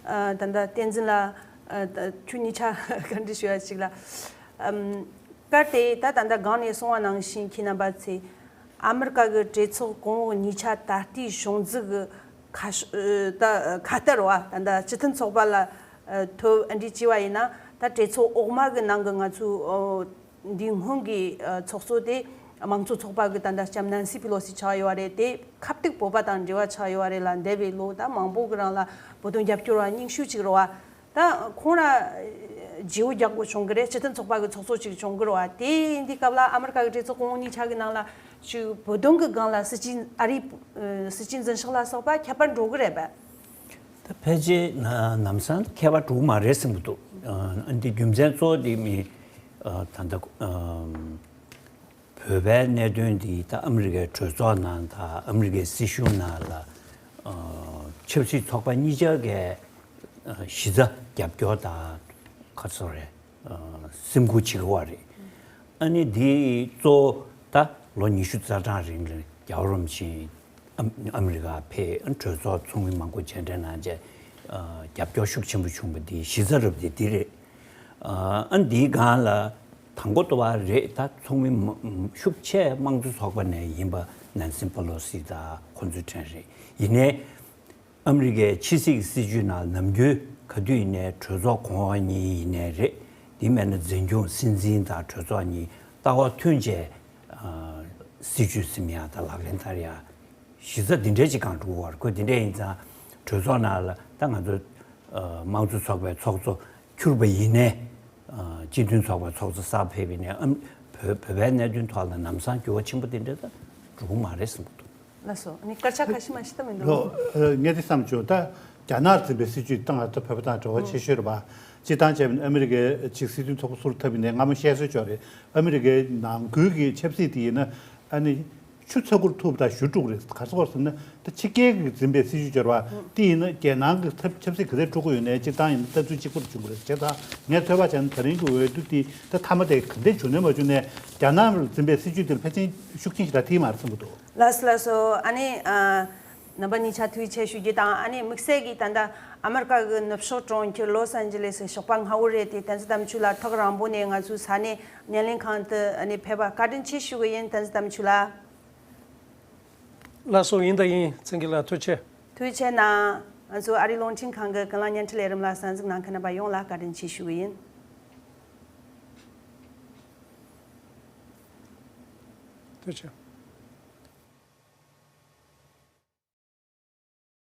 ཨ་ད་ལྟ་བསྟན་འཛིན་ལགས་ཨ་ད་ཁྱོད་གཉིས་ཆ་བཀའ་འདྲི་ཞུ་ཡ་ཅིག་ལ། ཨམ། གལ་ཏེ་ད་ད་ལྟ་སྒང་ནས་གསུངས་པ་ནང་བཞིན་ཁྱེད་རྣམ་པ་ཚོས་ཨ་མི་རི་ཀ་གི་གྲོས་ཚོགས་གོང་འོག་གཉིས་ཆ་ད་ལྟའི་གཞུང་འཛུགས་ཀྱི་ཁ་ཤ་ཨ་ད་ཁ་བརྡ་རེད་བ། ད་ལྟ་སྤྱི་མཐུན་ཚོགས་པ་ལ་ཨ་ཐོབ་ཨ་འདྲི་བྱས་པ་ཡིན་ན་ད་གྲོས་ཚོགས་འོག་མ་གི་ནང་གི་ང་ཚོའི་ཨོ་འདིའི་སྔོན་གྱི་ཨ་ཚོགས་གཙོ་དེ་དམངས་གཙོ་ཚོགས་པ་གི་ད་ལྟ་ལྕམ་ནན་སི་པི་ལོ་སི་ཆགས་ཡོད་པ་རེད། དེ་ཁ་གཏུག་བོད་པ་དང་འབྲེལ་བ་ཆགས་ཡོད་པ་རེད་ལ། འདས་པའི་ལོ་ད་མང་པོ་གི་རིང་ལ་བོད་དོན་རྒྱབ་སྐྱོར་བ་རྙིང་ཤོས་ཅིག་རེད་བ། ད་ཁོང་ར་བརྗེ་པོ་རྒྱག་དགོས་བྱུང་གི་རེད། སྤྱི་མཐུན་ཚོགས་པ་གི་ཚོགས་གཙོ་ཅིག་བྱུང་གི་རེད་བ། དེ་འདི་སྐབས་ལ་ཨ་མི་རི་ཀ་གི་གྲོས་ཚོགས་གོང་འོག་གཉིས་ཆ་གི་ནང་ལ་ཅིག་བོད་དོན་གི་སྒང་ལ་སྲིད་ཇུས་ཨ་རིའི་ཨ་སྲིད་ཇུས་འཛིན་ཕྱོགས་ལ་སོགས་པ་ཁྱད་པར་འགྲོ་གི་རེད་པས། ད་ཕལ་ཆེར་ན་ལམ་སང་ཁྱད་པར་འགྲོ་གི་མ་རེད་བསམ་གི་འདུག་ཨ་འདི་རྒྱུ་མཚན་གཙོ་བོ་དེ་མི་ ཨ། ད་ལྟ་ཨམ། བོད་པའི་གནད་དོན་འདི་ད་ཨ་མི་རི་ཀའི་གྲོས་ཚོགས་ནང་དང་ཨ་མི་རི་ཀའི་སྲིད་གཞུང་ནང་ལ། ཨ། ཆབ་སྲིད་ཚོགས་པ་གཉིས་ཆ་གིས་ཨ། གཞི་རྩ་རྒྱབ་སྐྱོར་དང་ཁ་སོ་རེད། ཨ། སེམས་ཁུར་བྱེད་ཀྱི་ཡོད་རེད། ཨ་ནི་འདི་གཙོ་བོ་ད་ལོ་ཉི་ཤུ་རྩ་གྲངས་རིང་ལ་རྒྱལ་བ་རིན་པོ་ཆེ་ཨ་ཨ་མི་རི་ཀར་ཕེབས། ཨ། གྲོས་ཚོགས་ཚོགས་མི་མང་པོ་མཇལ་འཕྲད་གནང་བྱས། ཨ། རྒྱབ་སྐྱོར་ཤུགས་ཆེན་པོ་བྱུང་བ་འདི་གཞི་རྩ་རུ་འདི་འདི་རེད། ཨ། ཨ། འདིའི་སྒང་ལ་དང་པོ་ཏོ་བ་རེད། ད་ཚོགས་མི་མ་ཤུགས་ཆེ་དམངས་གཙོ་ཚོགས་པ་ནས་ཡིན་པ་ནན་སི་པ་ལོ་སི་དང་ཁོང་ཚོའི་གྲས་རེད། ཡིན་ནའི་ཨ་མི་རི་ཀའི་ཕྱི་སྲིད་ཀྱི་སྲིད་ཇུས་ནང་ནམ་རྒྱུན་ག་དུས་ཡིན་ནའི་གྲོས་ཚོགས་གོང་འོག་གཉིས་ཡིན་ནའི་རེད། དེ་མིན་ན་འཛིན་སྐྱོང་སྲིད་འཛིན་དང་གྲོས་ཚོགས་གཉིས་ལྟ་བ་མཐུན་བྱས། ཨ། སྲིད་ཇུས་ཟིན་ཡག་དང་ལག་ལེན་བསྟར་ཡག་གཞི་རྩ་འདི་འདྲའི་ཅིག་གང་འགྲོ་བར། ཁོས་འདི་འདྲའི་ཡིན་ཙང་གྲོས་ཚོགས་ནང་ལ་ད་ང་ཚོ་ཨ། དམངས་གཙོ་ཚོགས་པའི་ཚོགས་གཙོ་འཁྱུར་པ་ཡིན་ནའི། ཨ། སྤྱི་མཐུན་ཚོགས་པའི་ཚོགས་གཙོ་གསར་ཕེབས་པ་ཡིན་ནའི། ཨམ། བོད་བོད་པའི་གནད་དོན་ཐོག་ལ་ལམ་སང་འགྱུར་བ་ཆེན་པོ་དེ་འདྲ་ད་འགྲོ་གི་མ་རེད་བསམ་གྱི་འདུག་ལགས་སོ། ཨ་ནི་སྐར་ཆ་ཁ་ཤས་མ་ཤི་ད་མི་འདུག་ལོ། ཨ། ངས་དེ་བསམ་བྱུང་། ད་རྒྱ་ནག་འཛིན་པའི་སྲིད་ཇུས་ད་ང་ཚོ་བོད་པ་དང་འབྲེལ་བ་ཆེ་ཤོས་རེད་པ། སྤྱིར་བཏང་བྱས་པ་ཡིན་ན་ཨ་མི་རི་ཀའི་ཅིག་སྲིད་དོན་ཚོགས་པ་ཟུར་འཐབ་པ་ཡིན་ནའི་སྔ་མོ་བཤད་སྲོལ་ཅིག་ཡོད་རེད། ཨ་མི་རི་ཀའི་ནང་ཁུལ་གྱི་ཆབ་སྲིད་དེ་ཡིན་ན་ཨ་ནི་ཆུ་ཚ་གུར་ཐུག་པ་དང་གཞུ་དཀྲུག་རེད། ག་རེ་ཟེར་དགོས་ཟེར་ན། ད་ཕྱི་རྒྱལ་གྱིས་འཛིན་པའི་སྲིད་ཇུས་སྦྱོར་བ་དེ་ཡིན་ན་རྒྱལ་ནང་གི་ཐབས་ཆབ་སྲིད་ག་ཚོད་དཀྲུག་གི་ཡོད་ནའི་སྤྱིར་བཏང་ཡིན་ན་ལྟ་ཚུལ་གཅིག་པ་རུ་བྱུང་གི་རེད། བྱས་ཙང་ངས་ཚོད་དཔག་བྱས་ན་ད་རིང་གི་འོས་བསྡུ་དེ་ད་མཐའ་མ་དེ་ག་འདྲས་བྱུང་ནའི་མ་བྱུང་ནའི་རྒྱ་ནག་འཛིན་པའི་སྲིད་ཇུས་དེར་ཕལ་ཆེར་ཤུགས་རྐྱེན་ཞེ་དྲག་ཐེབས་མ་རེད་བསམ་གྱི་འདུག་ལགས་སོ། ལགས་སོ། ཨ་ནི་ཨ། རྣམ་པ་གཉིས་ཆ་ཐུགས་རྗེ་ཆེ་ཞུ་རྒྱུ་དང་། ཨ་ནི་དམིགས་བསལ་གྱིས་ད་ལྟ་ཨ་མེ་རི་ཀ་གི་ནུབ་ཕྱོགས་གྲོང་ཁྱེར་ལོས་ཨན་ཇེ་ལེ་སི་ཞོགས་པ་སྔ་པོ་རེད་དེ། བསྟན་འཛིན་དམ་ཆོས་ལགས་ཐག་རིང་པོ་ནས་ང་ཚོའི་ས་གནས་སྣེ་ལེན་ཁང་དུ་ཨ་ནི་ཕེབས་པ་བཀའ་དྲིན་ཆེ་ཞུ་གི་ཡིན། བསྟན་འཛིན་དམ་ཆོས་ལགས། ལགས་སོ། ཡིན་དང་ཡིན། བཙན་གྱི་ལགས་ཐུགས་རྗེ་ཆེ། ཐུགས་རྗེ་ཆེ་གནང་། ང་ཚོ་ཨ་རིའི་རླུང་འཕྲིན་ཁང་གི་ཀུན་གླེང་བརྙན་འཕྲིན་ལས་རིམ་ལ་གསན་གཟིགས་གནང་མཁན་རྣམ་པ་ཡོངས་ལ་བཀའ་དྲིན་ཆེ་ཞུ་གི་ཡིན། ཐུགས་རྗེ་ཆེ།